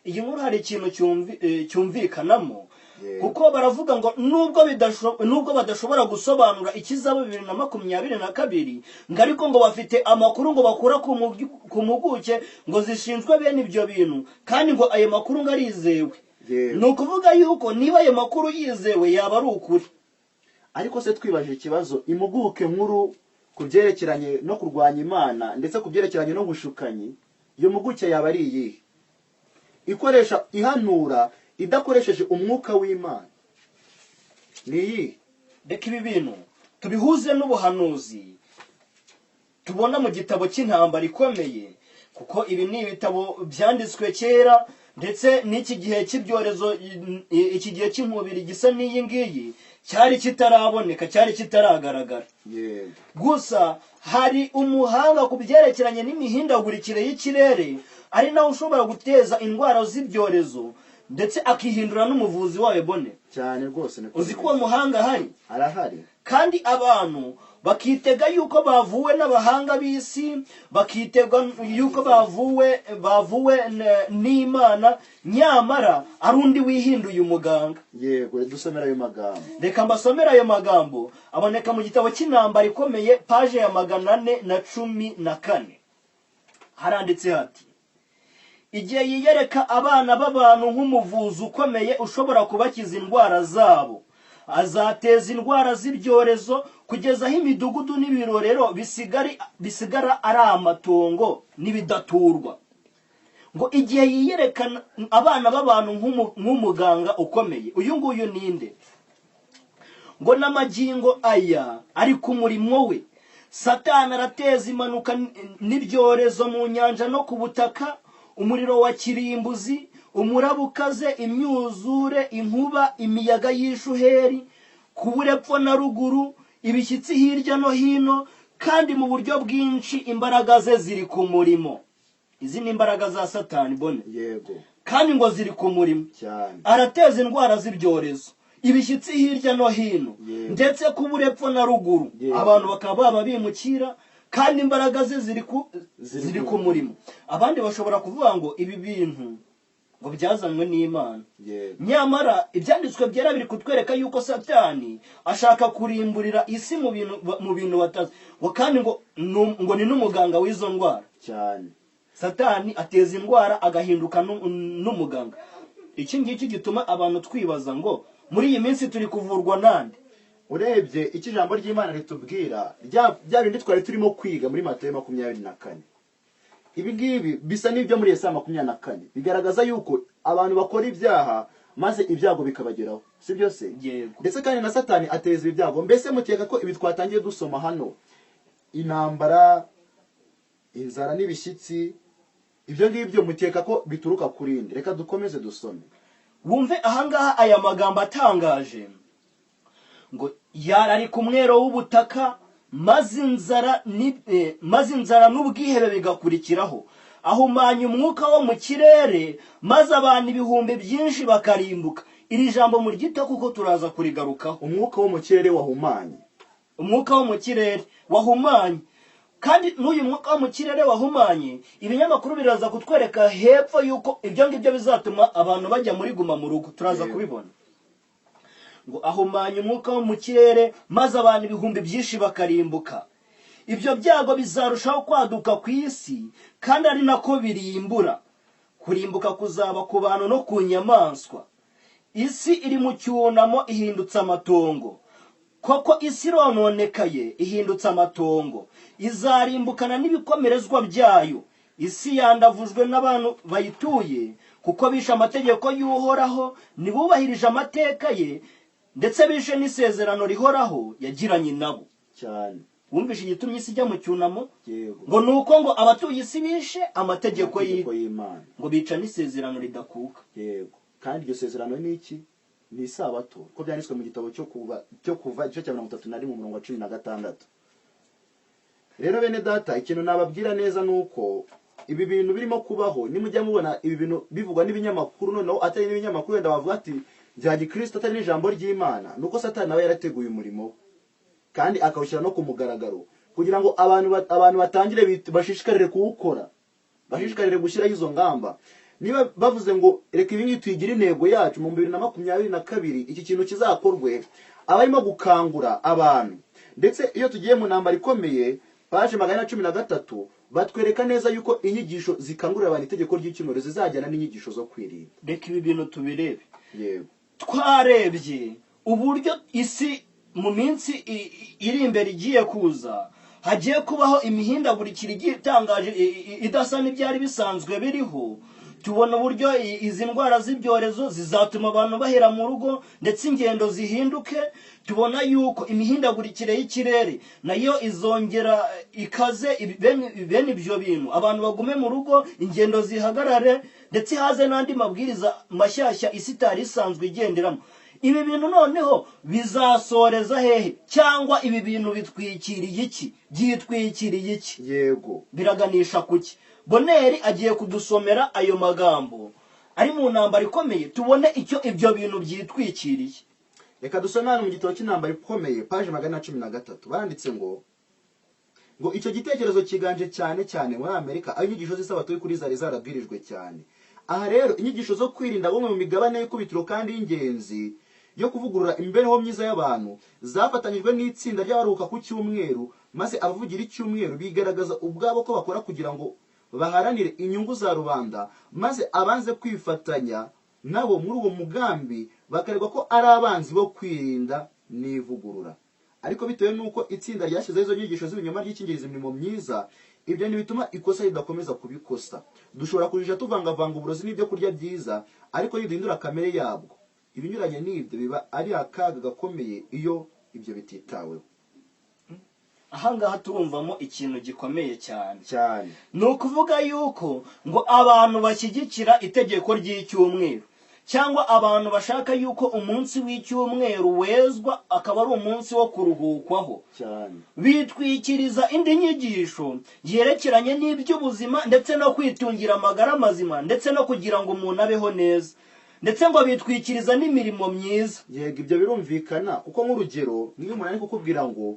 Iyi nkuru hari ikintu cyumvikanamo, kuko baravuga ngo nubwo badashobora gusobanura ikizaba 2022, ngo ariko ngo bafite amakuru ngo bakura ku mpuguke ngo zishinzwe bene ibyo bintu, kandi ngo ayo makuru ngo arizewe. Ni ukuvuga yuko niba ayo makuru yizewe, yaba ari ukuri. Ariko se twibajije ikibazo, impuguke nkuru ku byerekeranye no kurwanya Imana ndetse ku byerekeranye no gushukanyi, iyo mpuguke yaba ari iyihe ikoresha ihanura idakoresheje umwuka w'Imana? Ni iyihe? Reka ibi bintu tubihuze n'ubuhanuzi tubona mu gitabo cy'Intambara Ikomeye, kuko ibi ni ibitabo byanditswe kera, ndetse n'iki gihe cy'ibyorezo, iki gihe cy'inkubiri gisa n'iyi ngiyi, cyari kitaraboneka, cyari kitaragaragara. Gusa hari umuhanga ku byerekeranye n'imihindagurikire y'ikirere, ari nawe ushobora guteza indwara z'ibyorezo, ndetse akihindura n'umuvuzi wayo, Bone. Cyane rwose, niko. Uzi ko uwo muhanga ahari? Arahari. Kandi abantu bakitega yuko bavuwe n'abahanga b'isi, bakitega yuko bavuwe n'Imana, nyamara ari undi wihinduye umuganga. Yego, dusomera ayo magambo. Reka mbasomere ayo magambo, aboneka mu gitabo cy'Intambara Ikomeye, paje ya 414. Haranditse hati: "Igihe yiyereka abana b'abantu nk'umuvuzi ukomeye ushobora kubakiza indwara zabo, azateza indwara z'ibyorezo kugeza aho imidugudu n'ibirorero bisigara ari amatongo n'ibidaturwa." Ngo igihe yiyerekana abana b'abantu nk'umuganga ukomeye, uyu nguyu ninde? Ngo n'amagingo aya ari ku murimo we. Satani arateza impanuka n'ibyorezo mu nyanja no ku butaka, umuriro wa kirimbuzi, umuraba ukaze, imyuzure, inkuba, imiyaga y'ishuheri ku burepfo na ruguru, ibishyitsi hirya no hino, kandi mu buryo bwinshi imbaraga ze ziri ku murimo. Izi ni imbaraga za Satani, Bone. Kandi ngo ziri ku murimo. Arateza indwara z'ibyorezo, ibishyitsi hirya no hino, ndetse ku burepfo na ruguru, abantu bakaba baba bimukira, kandi imbaraga ze Ziri ziri ku ku murimo. Abandi bashobora kuvuga ngo ibi bintu ngo byazanywe n'Imana, nyamara Ibyanditswe Byera biri kutwereka yuko Satani ashaka kurimburira isi mu bintu batazi, ngo kandi ngo ni n'umuganga w'izo ndwara. Satani ateza indwara agahinduka n'umuganga. Iki ngiki gituma abantu twibaza ngo muri iyi minsi turi kuvurwa nande? Urebye icyo ijambo ry'Imana ritubwira, bya bindi twari turimo kwiga muri Matayo 24, ibi ngibi bisa n'ibyo muri Yesaya 24, bigaragaza yuko abantu bakora ibyaha maze ibyago bikabageraho, si byo se? Yego. Ndetse kandi na Satani ateza ibi byago. Mbese mukeka ko ibi twatangiye dusoma hano, intambara, inzara n'ibishyitsi, ibyo ngibyo mukeka ko bituruka kuri nde? Reka dukomeze dusome. Wumve ahangaha aya magambo atangaje, ngo yarari ku mwero w'ubutaka, maze inzara n'ubwihebe bigakurikiraho. Ahumanya umwuka wo mu kirere, maze abantu ibihumbi byinshi bakarimbuka. Iri jambo muryite, kuko turaza kurigarukaho. Umwuka wo mu kirere wahumanye. Umwuka wo mu kirere wahumanye. Kandi n'uyu mwuka wo mu kirere wahumanye, ibinyamakuru biraza kutwereka hepfo yuko ibyo ngibyo bizatuma abantu bajya muri guma mu rugo. Turaza kubibona. Ngo ahumanya umwuka wo mu kirere, maze abantu ibihumbi byinshi bakarimbuka. Ibyo byago bizarushaho kwaduka ku isi, kandi ari nako birimbura. Kurimbuka kuzaba ku bantu no ku nyamaswa. Isi iri mu cyunamo, ihindutse amatongo. Koko isi irononekaye, ihindutse amatongo, izarimbukana n'ibikomerezwa byayo. Isi yandavujwe n'abantu bayituye, kuko bishe amategeko y'Uhoraho, ntibubahirije amateka ye, ndetse bishe n'isezerano rihoraho yagiranye nabo. Wumvishe igitumye isi ijya mu cyunamo? Yego. Ngo ni uko ngo abatuye isi bishe amategeko Amategeko y'Imana. Ngo bica n'isezerano ridakuka. Yego, kandi iryo sezerano ni iki? Ni isabato, ko byanditswe mu gitabo cyo Kuva, igice cya 31, umurongo wa 16. Rero bene data, ikintu nababwira neza ni uko ibi bintu birimo kubaho, nimujya mubona ibi bintu bivugwa n'ibinyamakuru, noneho atari n'ibinyamakuru wenda bavuga ati bya gikristo, atari n'ijambo ry'Imana, ni uko Satani nawe yarateguye umurimo we kandi akawushyira no ku mugaragaro kugira ngo abantu batangire bashishikarire kuwukora, bashishikarire gushyiraho izo ngamba. Niba bavuze ngo reka ibi ngibi tuyigire intego yacu mu 2022, iki kintu kizakorwe, abarimo gukangura abantu. Ndetse iyo tugiye mu Ntambara Ikomeye, paje 413, batwereka neza yuko inyigisho zikangurira abantu itegeko ry'icyumweru zizajyana n'inyigisho zo kwirinda. Reka ibi bintu tubirebe. Yego. Twarebye uburyo isi mu minsi iri imbere igiye kuza hagiye kubaho imihindagurikire igiye itangaje, idasa n'ibyari bisanzwe biriho. Tubona uburyo izi ndwara z'ibyorezo zizatuma abantu bahera mu rugo, ndetse ingendo zihinduke. Tubona yuko imihindagurikire y'ikirere nayo izongera ikaze bene ibyo bintu, abantu bagume mu rugo, ingendo zihagarare, ndetse haze n'andi mabwiriza mashyashya isi itari isanzwe igenderamo. Ibi bintu noneho bizasoreza hehe? Cyangwa ibi bintu bitwikiriye iki? Byitwikiriye iki? Yego. Biraganisha kuki? Boneri agiye kudusomera ayo magambo ari mu Ntambara Ikomeye, tubone icyo ibyo bintu byitwikiriye. Reka dusome hano mu gitabo cy'Intambara Ikomeye, paje 413. Baranditse ngo icyo gitekerezo cyiganje cyane cyane muri Amerika, aho inyigisho z'isabato y'ukuri zari zarabwirijwe cyane. Aha rero inyigisho zo kwirinda, bumwe mu migabane y'ikubitiro kandi y'ingenzi yo kuvugurura imibereho myiza y'abantu, zafatanyijwe n'itsinda ry'abaruhuka ku cyumweru, maze abavugira icyumweru bigaragaza ubwabo ko bakora kugira ngo baharanire inyungu za rubanda, maze abanze kwifatanya nabo muri uwo mugambi bakaregwa ko ari abanzi bo kwirinda n'ivugurura. Ariko bitewe n'uko itsinda ryashyizeho izo nyigisho z'ibinyoma ryikingiriza imirimo myiza, ibyo ntibituma ikosa ridakomeza kubikosa. Dushobora kujija tuvangavanga uburozi n'ibyo kurya byiza, ariko niduhindura kamere yabwo. Ibinyuranye n'ibyo biba ari akaga gakomeye iyo ibyo bititaweho. Ahangaha turumvamo ikintu gikomeye cyane. Cyane. Ni ukuvuga yuko ngo abantu bashyigikira itegeko ry'icyumweru, cyangwa abantu bashaka yuko umunsi w'icyumweru wezwa akaba ari umunsi wo kuruhukwaho, bitwikiriza indi nyigisho yerekeranye n'iby'ubuzima, ndetse no kwitungira amagara mazima, ndetse no kugira ngo umuntu abeho neza, ndetse ngo bitwikiriza n'imirimo myiza. Yego, ibyo birumvikana, kuko nk'urugero niyo umuntu ari kukubwira ngo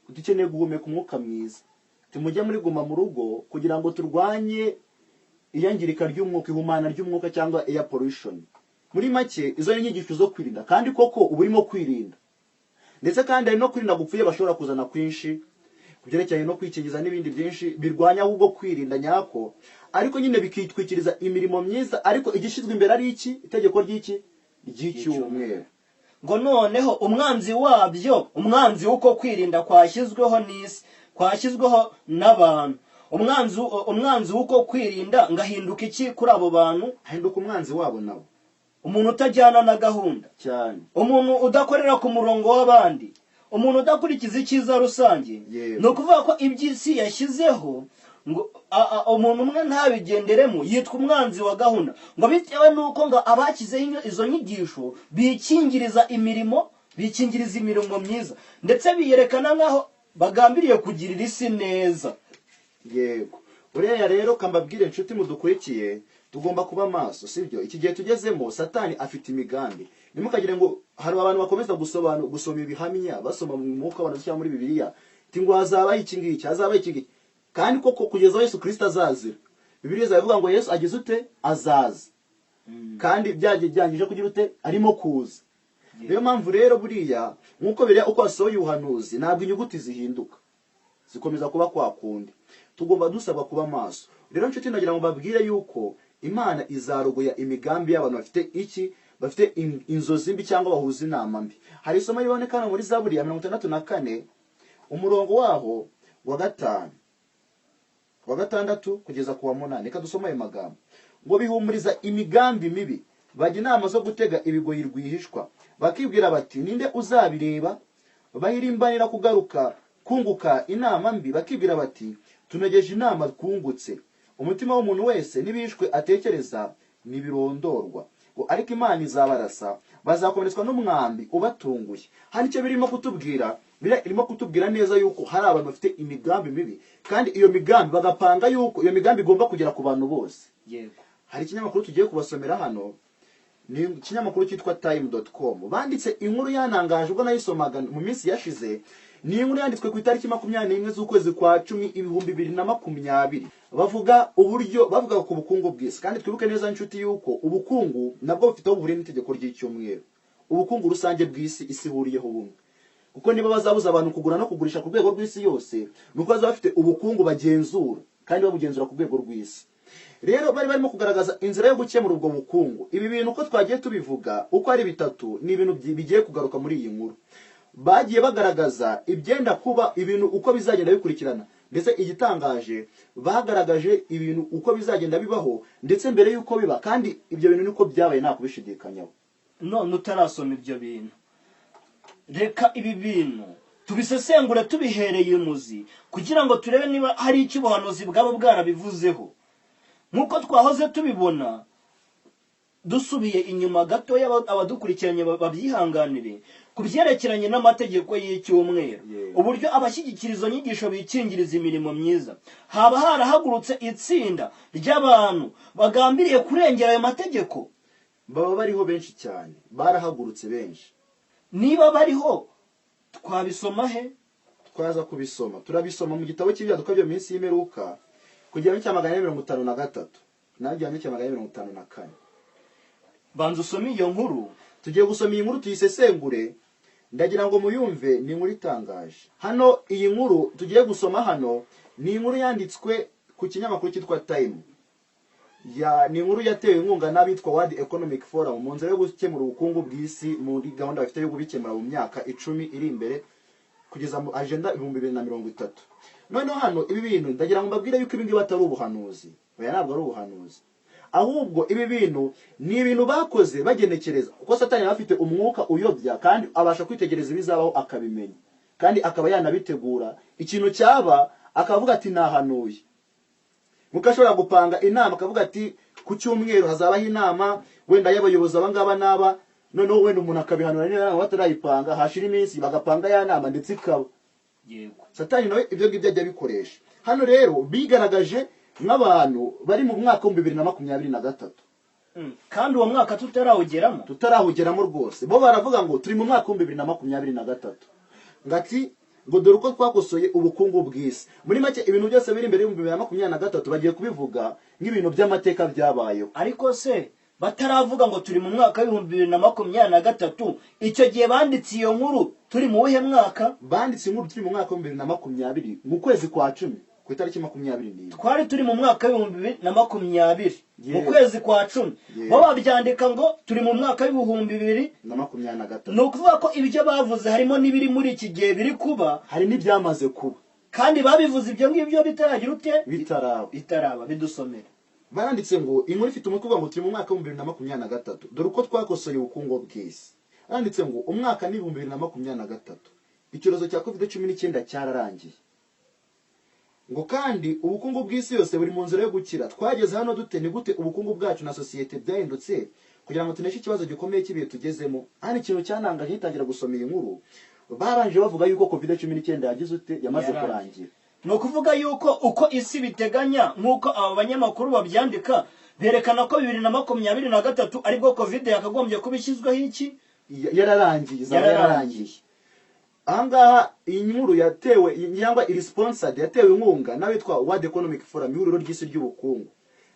dukeneye guhumeka umwuka mwiza, tumujye muri guma mu rugo kugira ngo turwanye iyangirika ry'umwuka, ihumana ry'umwuka cyangwa air pollution. Muri make izo ni inyigisho zo kwirinda, kandi koko uba urimo kwirinda, ndetse kandi hari no kwirinda gupfuye bashobora kuzana kwinshi ku byerekeranye no kwikingiza n'ibindi byinshi birwanya ahubwo kwirinda nyako, ariko nyine bikitwikiriza imirimo myiza, ariko igishyizwe imbere ari iki? Itegeko ry'iki? Ry'icyumweru. Ngo noneho umwanzi wabyo, umwanzi w'uko kwirinda kwashyizweho n'isi, kwashyizweho n'abantu, umwanzi w'uko kwirinda ngahinduka iki kuri abo bantu? Ahinduka umwanzi wabo nabo. Umuntu utajyana na gahunda, umuntu udakorera ku murongo w'abandi, umuntu udakurikiza icyiza rusange. Ni ukuvuga ko iby'isi yashyizeho ngo umuntu umwe ntabigenderemo, yitwa umwanzi wa gahunda, ngo bitewe n'uko ngo abashyizeho izo nyigisho bikingiriza imirimo, bikingiriza imirimo myiza, ndetse biyerekana nk'aho bagambiriye kugirira isi neza. Yego, buriya rero kambabwire inshuti mudukurikiye, tugomba kuba maso, sibyo? Iki gihe tugezemo Satani afite imigambi. Ntimukagire ngo hari abantu bakomeza gusoma ibihamya, basoma mu mwuka w'abantu cyangwa muri Bibiliya, ati ngo hazabaho iki ngiki, hazabaho iki ngiki, kandi koko kugeza aho Yesu Kristo azazira, Bibiliya izavuga ngo Yesu agize ute? Azaza. Kandi byagiye byangije kugira ute? Arimo kuza. Niyo mpamvu rero buriya nk'uko biriya uko wasohoye ubuhanuzi, ntabwo inyuguti zihinduka, zikomeza kuba kwa kundi. Tugomba dusabwa kuba maso. Rero nshuti, ndagira ngo mbabwire yuko Imana izarogoya imigambi y'abantu bafite iki? Bafite inzozi mbi cyangwa bahuza inama mbi. Hari isomo riboneka hano muri Zaburi ya 64, umurongo waho wa 5, wa 6 kugeza ku wa 8. Reka dusome ayo magambo ngo bihumuriza imigambi mibi, bajya inama zo gutega ibigoyi rwihishwa, bakibwira bati ninde uzabireba? Bahirimbanira kugaruka kunguka inama mbi, bakibwira bati tunogeje inama twungutse. Umutima w'umuntu wese n'ibishwe atekereza ntibirondorwa. Ngo ariko Imana izabarasa, bazakomeretswa n'umwambi ubatunguye. Hano icyo birimo kutubwira, irimo kutubwira neza yuko hari abantu bafite imigambi mibi, kandi iyo migambi bagapanga yuko iyo migambi igomba kugera ku bantu bose. Hari ikinyamakuru tugiye kubasomera hano, ni ikinyamakuru cyitwa time.com. Banditse inkuru yanangaje ubwo nayisomaga mu minsi yashize. Ni inkuru yanditswe ku itariki 21 z'ukwezi kwa 10 2020. Bavuga uburyo, bavuga ku bukungu bw'isi. Kandi twibuke neza, inshuti, yuko ubukungu nabwo bufite aho buhuriye n'itegeko ry'icyumweru, ubukungu rusange bw'isi, isi ihuriyeho bumwe. Kuko niba bazabuza abantu kugura no kugurisha ku rwego rw'isi yose, ni uko bazaba bafite ubukungu bagenzura, kandi babugenzura ku rwego rw'isi. Rero bari barimo kugaragaza inzira yo gukemura ubwo bukungu. Ibi bintu uko twagiye tubivuga uko ari bitatu, ni ibintu bigiye kugaruka muri iyi nkuru. Bagiye bagaragaza ibyenda kuba, ibintu uko bizagenda bikurikirana. Ndetse igitangaje, bagaragaje ibintu uko bizagenda bibaho, ndetse mbere y'uko biba, kandi ibyo bintu niko byabaye, nta kubishidikanyaho. None utarasoma ibyo bintu, reka ibi bintu tubisesengure tubihereye imuzi, kugira ngo turebe niba hari icyo ubuhanuzi bwaba bwarabivuzeho. Nk'uko twahoze tubibona, dusubiye inyuma gatoya, abadukurikiranye babyihanganire, ku byerekeranye n'amategeko y'icyumweru, uburyo abashyigikira izo nyigisho bikingiriza imirimo myiza, haba harahagurutse itsinda ry'abantu bagambiriye kurengera ayo mategeko? Baba bariho benshi cyane, barahagurutse benshi. Niba bariho, twabisoma he? Twaza kubisoma, turabisoma mu gitabo cy'Ibyaduka byo mu minsi y'imperuka, ku gihumbi cya 453 na 454. Banza usome iyo nkuru. Tugiye gusoma iyi nkuru tuyisesengure. Ndagira ngo muyumve, ni inkuru itangaje. Hano iyi nkuru tugiye gusoma hano ni inkuru yanditswe ku kinyamakuru cyitwa Time. Ya, ni inkuru yatewe inkunga n'abitwa World Economic Forum mu nzira yo gukemura ubukungu bw'isi, muri gahunda bafite yo kubikemura mu myaka 10 iri imbere, kugeza mu agenda 2030. Noneho hano ibi bintu, ndagira ngo mbabwire yuko ibi ngibi atari ubuhanuzi. Oya, ntabwo ari ubuhanuzi, ahubwo ibi bintu ni ibintu bakoze bagenekereza, kuko Satani aba afite umwuka uyobya, kandi abasha kwitegereza ibizabaho akabimenya, kandi akaba yanabitegura. Ikintu cyaba akavuga ati: "Nahanuye." Nkuko ashobora gupanga inama akavuga ati: "Ku cyumweru hazabaho inama wenda y'abayobozi aba ngaba n'aba." Noneho wenda umuntu akabihanura niba inama batarayipanga, hashira iminsi bagapanga ya nama, ndetse ikaba. Satani nawe ibyo ngibyo ajya abikoresha. Hano rero bigaragaje nk'abantu bari mu mwaka wa 2023. Kandi uwo mwaka tutarawugeramo. Tutarawugeramo rwose. Bo baravuga ngo turi mu mwaka wa 2023, ngati ngo dore uko twakosoye ubukungu bw'isi. Muri make, ibintu byose biri imbere y'2023 bagiye kubivuga nk'ibintu by'amateka byabayeho. Ariko se bataravuga ngo turi mu mwaka wa 2023, icyo gihe banditse iyo nkuru turi mu wuhe mwaka? Banditse inkuru turi mu mwaka wa 2020, mu kwezi kwa 10, ku itariki 21. Twari turi mu mwaka wa 2020 mu kwezi kwa 10. Bo babyandika ngo turi mu mwaka w'ibihumbi bibiri na makumyabiri na gatatu. Ni ukuvuga ko ibyo bavuze harimo n'ibiri muri iki gihe biri kuba. Hari n'ibyamaze kuba. Kandi babivuze ibyo ngibyo bitaragira ute? Bitaraba. Bitaraba. Bidusomere. Baranditse ngo inkuru ifite umutwe uvuga ngo turi mu mwaka wa 2023, dore uko twakosoye ubukungu bw'isi. Baranditse ngo umwaka ni 2023, icyorezo cya COVID-19 cyararangiye, ngo kandi ubukungu bw'isi yose buri mu nzira yo gukira. Twageze hano dute? Ni gute ubukungu bwacu na sosiyete byahindutse kugira ngo tuneshe ikibazo gikomeye cy'ibihe tugezemo? Hano ikintu cyanangaje ngitangira gusoma iyi nkuru, barangije bavuga yuko COVID-19 yagize ute? Yamaze Yarangiye. kurangira. Ni ukuvuga yuko uko isi biteganya, nk'uko aba banyamakuru babyandika, berekana ko 2023 aribwo COVID yakagombye kuba ishyizweho iki? Yararangiye, izaba Yararangiye. yararangiye. Ahangaha iyi nkuru yatewe, cyangwa iri sponsored, yatewe inkunga n'abitwa World Economic Forum, ihuriro ry'isi ry'ubukungu.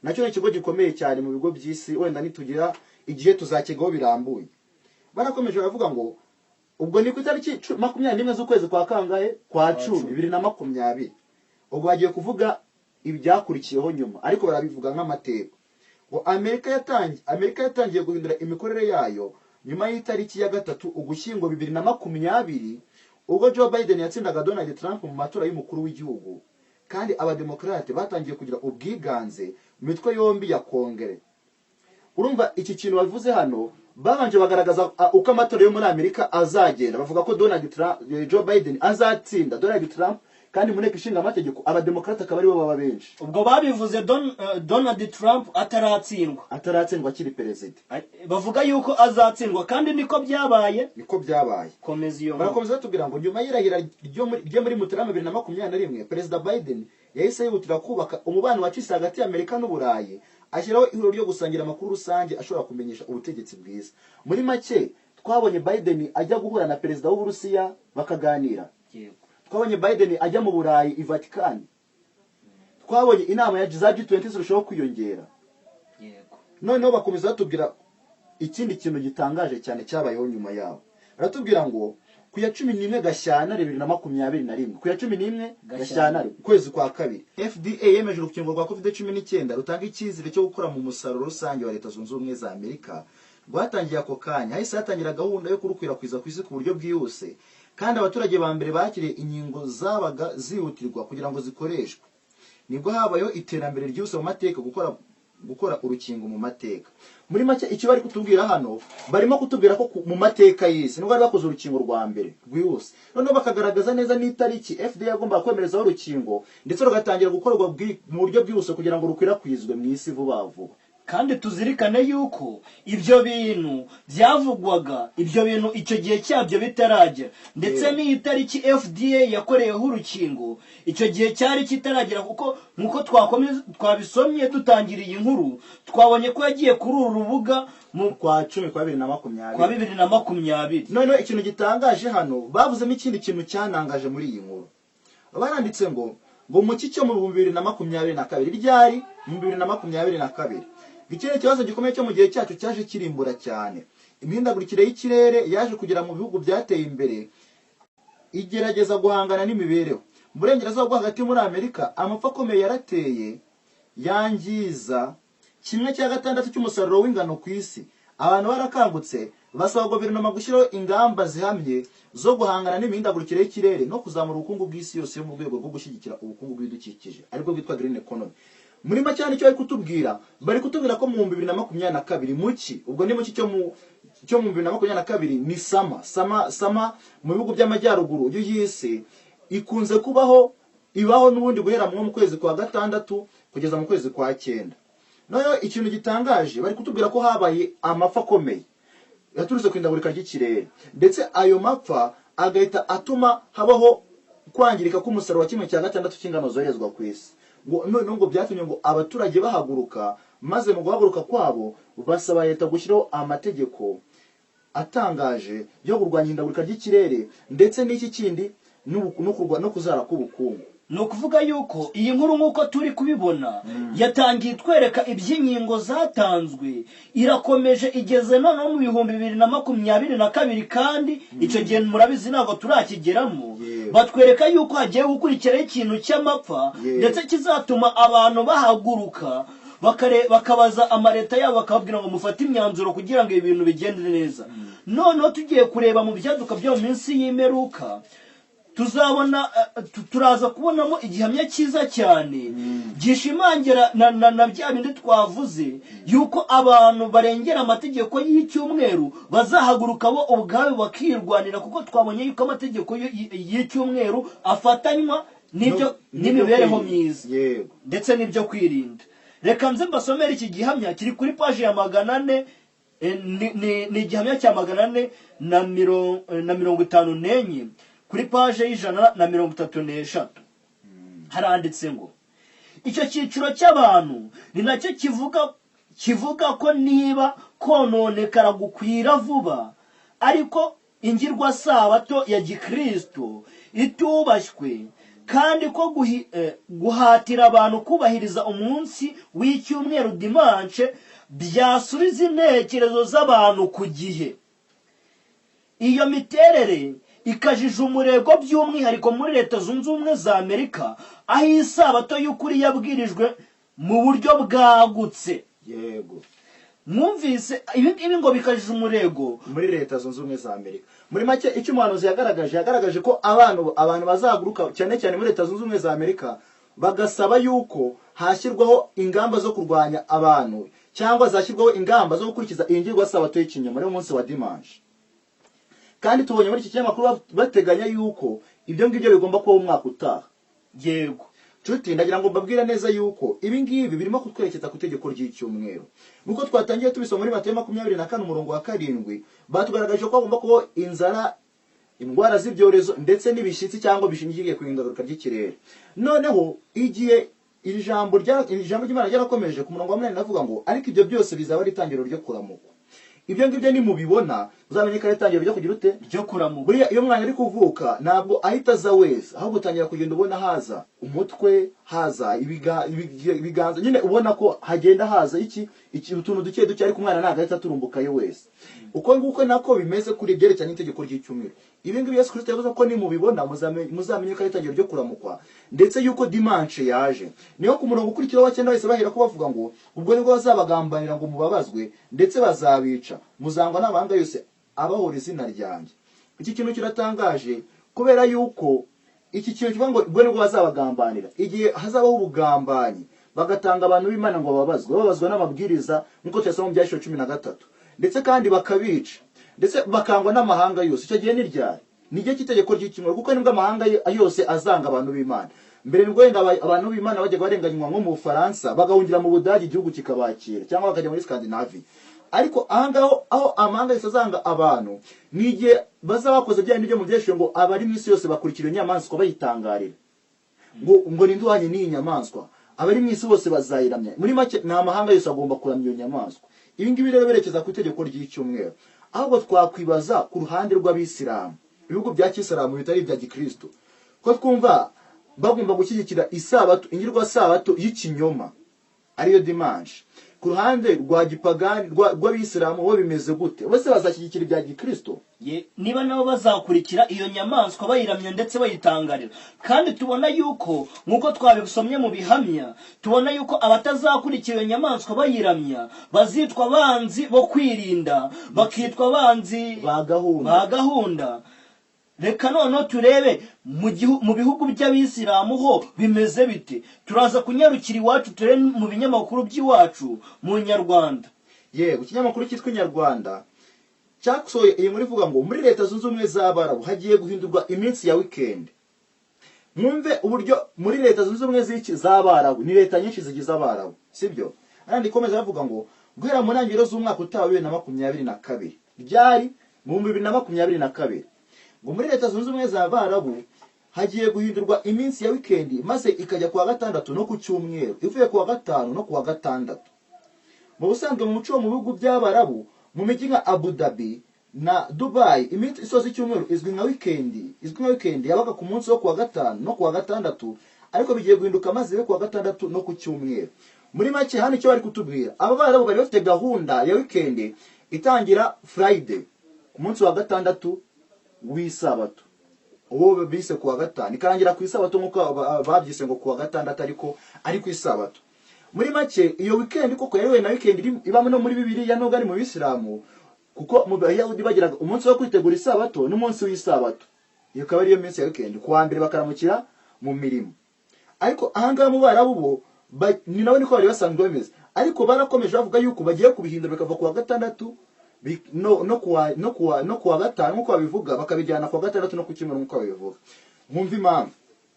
Nacyo ni ikigo gikomeye cyane mu bigo by'isi, wenda nitugira igihe tuzakigaho birambuye. Barakomeje baravuga ngo ubwo ni ku itariki 21 z'ukwezi kwa kangahe? Kwa 10, 2020. Ubwo bagiye kuvuga ibyakurikiyeho nyuma, ariko barabivuga nk'amateka, ngo Amerika yatangiye guhindura imikorere yayo nyuma y'itariki ya 3 Ugushyingo 2020, ubwo Joe Biden yatsindaga Donald Trump mu matora y'umukuru w'igihugu, kandi Abademokarate batangiye kugira ubwiganze mu mitwe yombi ya Kongere. Urumva iki kintu bavuze hano, babanje bagaragaza uko amatora yo muri Amerika azagenda, bavuga ko Donald Trump, Joe Biden azatsinda Donald Trump, kandi Kandi mu nteko ishinga amategeko abademokarate akaba aribo baba benshi. Ubwo babivuze Donald Trump ataratsindwa. Ataratsindwa, akiri perezida. Bavuga yuko azatsindwa, kandi niko byabaye. Niko byabaye. Komeza iyo nkuru. Barakomeza batubwira ngo nyuma y'irahira ryo muri Mutarama 2021, Perezida Biden yahise yihutira kubaka umubano wacitse hagati y'Amerika n'Uburayi, ashyiraho ihuriro ryo gusangira amakuru rusange ashobora kumenyesha ubutegetsi bwiza. Muri make, twabonye Biden ajya guhura na perezida w'Uburusiya bakaganira. Twabonye Biden ajya mu Burayi, i Vatican. Twabonye inama ya za G20 zirushaho kwiyongera. Noneho bakomeza batubwira ikindi kintu gitangaje cyane cyabayeho nyuma yaho. Baratubwira ngo ku ya 11 Gashyantare 2021, ku ya 11 Gashyantare, ukwezi kwa kabiri, FDA yemeje urukingo rwa COVID-19 rutanga icyizere cyo gukora mu musaruro rusange wa Leta Zunze Ubumwe za Amerika. Rwatangiye ako kanya, hahise hatangira gahunda yo kurukwirakwiza ku isi ku buryo bwihuse, kandi abaturage ba mbere bakiriye inkingo zabaga zihutirwa kugira ngo zikoreshwe. Nibwo habayeho iterambere ryihuse mu mateka gukora urukingo mu mateka. Muri make, icyo bari kutubwira hano, barimo kutubwira ko mu mateka y'isi nibwo bari bakoze urukingo rwa mbere rwihuse. Noneho bakagaragaza neza n'itariki FDA yagombaga kwemerezaho urukingo, ndetse rugatangira gukorwa mu buryo bwihuse kugira ngo rukwirakwizwe mu isi vuba vuba. Kandi tuzirikane yuko ibyo bintu byavugwaga, ibyo bintu icyo gihe cyabyo bitaragera, ndetse n'iyi tariki FDA yakoreyeho urukingo icyo gihe cyari kitaragera, kuko nk'uko twabisomye dutangira iyi nkuru, twabonye ko yagiye kuri uru rubuga mu kwa cumi kwa 2020. Kwa 2020. Noneho ikintu gitangaje hano, bavuzemo ikindi kintu cyanangaje muri iyi nkuru. Baranditse ngo mu cyo mu 2022, ryari mu 2022, ikindi kibazo gikomeye cyo mu gihe cyacu cyaje kirimbura cyane. Imihindagurikire y'ikirere yaje kugera mu bihugu byateye imbere igerageza guhangana n'imibereho. Mu burengerazuba bwo hagati muri Amerika, amapfa akomeye yarateye, yangiza 1/6 cy'umusaruro w'ingano ku isi. Abantu barakangutse, basaba guverinoma gushyiraho ingamba zihamye zo guhangana n'imihindagurikire y'ikirere no kuzamura ubukungu bw'isi yose mu rwego rwo gushyigikira ubukungu bw'ibidukikije, aribwo bwitwa green economy. Muri make, icyo bari kutubwira ko mu 2022, muki, ubwo ni muki cyo mu 2022, ni summer mu bihugu by'amajyaruguru y'isi ikunze kubaho, ibaho n'ubundi guhera mu kwezi kwa gatandatu kugeza mu kwezi kwa cyenda. Noneho ikintu gitangaje, bari kutubwira ko habaye amapfa akomeye yaturutse ku ihindagurika ry'ikirere, ndetse ayo mapfa agahita atuma habaho kwangirika k'umusaruro wa 1/6 cy'ingano zoherezwa ku isi. Ngo noneho ngo byatumye ngo abaturage bahaguruka, maze mu guhaguruka kwabo basaba leta gushyiraho amategeko atangaje yo kurwanya ihindagurika ry'ikirere, ndetse n'iki kindi no kuzara k'ubukungu. Ni ukuvuga yuko iyi nkuru, nk'uko turi kubibona, yatangiye itwereka iby'inkingo zatanzwe, irakomeje igeze noneho mu 2022, kandi icyo gihe murabizi ntabwo turakigeramo. Batwereka yuko hagiye gukurikiraho ikintu cy'amapfa, ndetse kizatuma abantu bahaguruka, bakabaza amaleta yabo, bakababwira ngo mufate imyanzuro kugira ngo ibi bintu bigende neza. Noneho tugiye kureba mu byaduka byo mu minsi y'imperuka, tuzabona turaza kubonamo igihamya cyiza cyane gishimangira na bya bindi twavuze, yuko abantu barengera amategeko y'icyumweru bazahaguruka bo ubwabo bakirwanira, kuko twabonye yuko amategeko y'icyumweru afatanywa n'ibyo n'imibereho myiza ndetse n'ibyo kwirinda. Reka nze mbasomere iki gihamya kiri kuri paji ya 400, ni igihamya cya 454 kuri paje y'133. Haranditse ngo icyo cyiciro cy'abantu ni nacyo kivuga ko niba kononekara gukwira vuba, ariko ingirwasabato ya gikristo itubashywe, kandi ko guhatira abantu kubahiriza umunsi w'icyumweru, dimanche, byasubiza intekerezo z'abantu ku gihe. Iyo miterere ikajije umurego by'umwihariko muri Leta Zunze Ubumwe za Amerika, aho isabato y'ukuri yabwirijwe mu buryo bwagutse. Mwumvise ibi ngibi ngo bikajije umurego muri Leta Zunze Ubumwe za Amerika. Muri make, icyo umuhanuzi yagaragaje ko abantu bazahaguruka cyane cyane muri Leta Zunze Ubumwe za Amerika, bagasaba yuko hashyirwaho ingamba zo kurwanya abantu, cyangwa zashyirwaho ingamba zo gukurikiza iyi ngirwasabato y'ikinyoma, ariwo munsi wa dimanche. Kandi tubonye muri iki kinyamakuru bateganya yuko ibyo ngibyo bigomba kuba umwaka utaha. Yego. Nshuti, ndagira ngo mbabwire neza yuko ibi ngibi birimo kutwerekeza ku itegeko ry'icyumweru. Nk'uko twatangiye tubisoma muri Matayo 24 umurongo wa 7, batugaragaje ko hagomba kubaho inzara, indwara z'ibyorezo ndetse n'ibishyitsi cyangwa bishingiye ku ihindagurika ry'ikirere. Noneho igihe iri jambo ry'Imana ryarakomeje ku murongo wa 8 avuga ngo: "Ariko ibyo byose bizaba ari itangiriro ryo kuramukwa. Ibyo ngibyo nimubibona, uzamenye ko ari itangiriro ryo kugira ute?" Ryo kuramuka. Buriya iyo umwana ari kuvuka ntabwo ahita aza wese, ahubwo utangira kugenda ubona haza umutwe, haza ibiganza, nyine ubona ko hagenda haza iki utuntu duke duke, ariko umwana ntabwo ahita aturumbukayo wese. Uko nguko nako bimeze kuri ibyerekeranye n'itegeko ry'icyumweru. Ibi ngibi Yesu Kristo yavuze ko nimubibona muzamenye ko ari itangiriro ryo kuramukwa, ndetse yuko dimanche yaje. Niyo ku murongo ukurikiraho wa 9 bahise bahera ko bavuga ngo: "Ubwo nibwo bazabagambanira ngo mubabazwe, ndetse bazabica, muzangwa n'amahanga yose abahora izina ryanjye." Iki kintu kiratangaje, kubera yuko iki kintu kivuga ngo ubwo nibwo bazabagambanira, igihe hazabaho ubugambanyi bagatanga abantu b'Imana ngo bababazwe, bababazwa n'amabwiriza nk'uko tuyasoma mu Byahishuwe 13, ndetse kandi bakabica, ndetse bakangwa n'amahanga yose. Icyo gihe ni ryari? Ni igihe cy'itegeko ry'icyumweru, kuko nibwo amahanga yose azanga abantu b'Imana. Mbere nibwo wenda abantu b'Imana bajyaga barenganywa nko mu Bufaransa, bagahungira mu Budage, igihugu kikabakira, cyangwa bakajya muri Scandinavia. Ariko ahangaho aho amahanga yose azanga abantu, ni igihe bazaba bakoze bya bindi byo mu Byahishuwe ngo abari mu isi yose bakurikira iyo nyamaswa bayitangarira, ngo ninde uhanye n'iyi nyamaswa? Abari mu isi bose bazayiramya. Muri make, ni amahanga yose agomba kuramya iyo nyamaswa. Ibi ngibi rero berekeza ku itegeko ry'icyumweru. Ahubwo twakwibaza ku ruhande rw'abisilamu, ibihugu bya kisilamu bitari ibya gikristo, ko twumva bagomba gushyigikira isabato, ingirwa sabato y'ikinyoma ariyo dimanche. Ku ruhande rwa gipagani, rw'abisilamu bo bimeze gute? Bose bazashyigikira ibya gikristo? Niba nabo bazakurikira iyo nyamaswa bayiramya ndetse bayitangarira, kandi tubona yuko nk'uko twabisomye mu bihamya, tubona yuko abatazakurikira iyo nyamaswa bayiramya bazitwa abanzi bo kwirinda, bakitwa abanzi ba gahunda. Ba gahunda. Reka noneho turebe mu bihugu by'abisilamu ho bimeze bite. Turaza kunyarukira iwacu, turebe mu binyamakuru by'iwacu mu Nyarwanda. Yego, ikinyamakuru cyitwa Inyarwanda cyasohoye iyi nkuru ivuga ngo muri Leta Zunze Ubumwe z'Abarabu hagiye guhindurwa iminsi ya weekend. Mwumve uburyo muri Leta Zunze Ubumwe z'iki? Z'Abarabu. Ni leta nyinshi zigize Abarabu, sibyo? Arandi ikomeza bavuga ngo guhera mu ntangiriro z'umwaka utaha wa 2022, ryari mu 2022, ngo muri Leta Zunze Ubumwe z'Abarabu hagiye guhindurwa iminsi ya weekend, maze ikajya kuwa gatandatu no ku cyumweru, ivuye kuwa gatanu no kuwa gatandatu. Mu busanzwe, mu muco wo mu bihugu by'Abarabu, mu mijyi nka Abu Dhabi na Dubai, iminsi isoza icyumweru izwi nka weekend yabaga ku munsi wo kuwa gatanu no kuwa gatandatu, ariko bigiye guhinduka maze ibe kuwa gatandatu no ku cyumweru. Muri make, hano icyo bari kutubwira, aba barabu bari bafite gahunda ya weekend itangira Friday, ku munsi wa gatandatu w'isabato, uwo bise kuwa gatanu, ikarangira ku isabato nk'uko babyise ngo kuwa gatandatu, ariko ari ku isabato. Muri make, iyo weekend koko yari na weekend ibamo no muri Bibiliya, nubwo ari mu Bisilamu, kuko mu Bayahudi bagiraga umunsi wo kwitegura isabato n'umunsi w'isabato, iyo ikaba ariyo minsi ya weekend. Kuwa mbere bakaramukira mu mirimo. Ariko ahangaha mu Barabu bo ni nabo niko bari basanzwe bameze, ariko barakomeje bavuga yuko bagiye kubihindura bikava kuwa gatandatu no kuwa gatanu nk'uko babivuga, bakabijyana kuwa gatandatu no ku cyumweru nk'uko babivuga. Mwumva impamvu: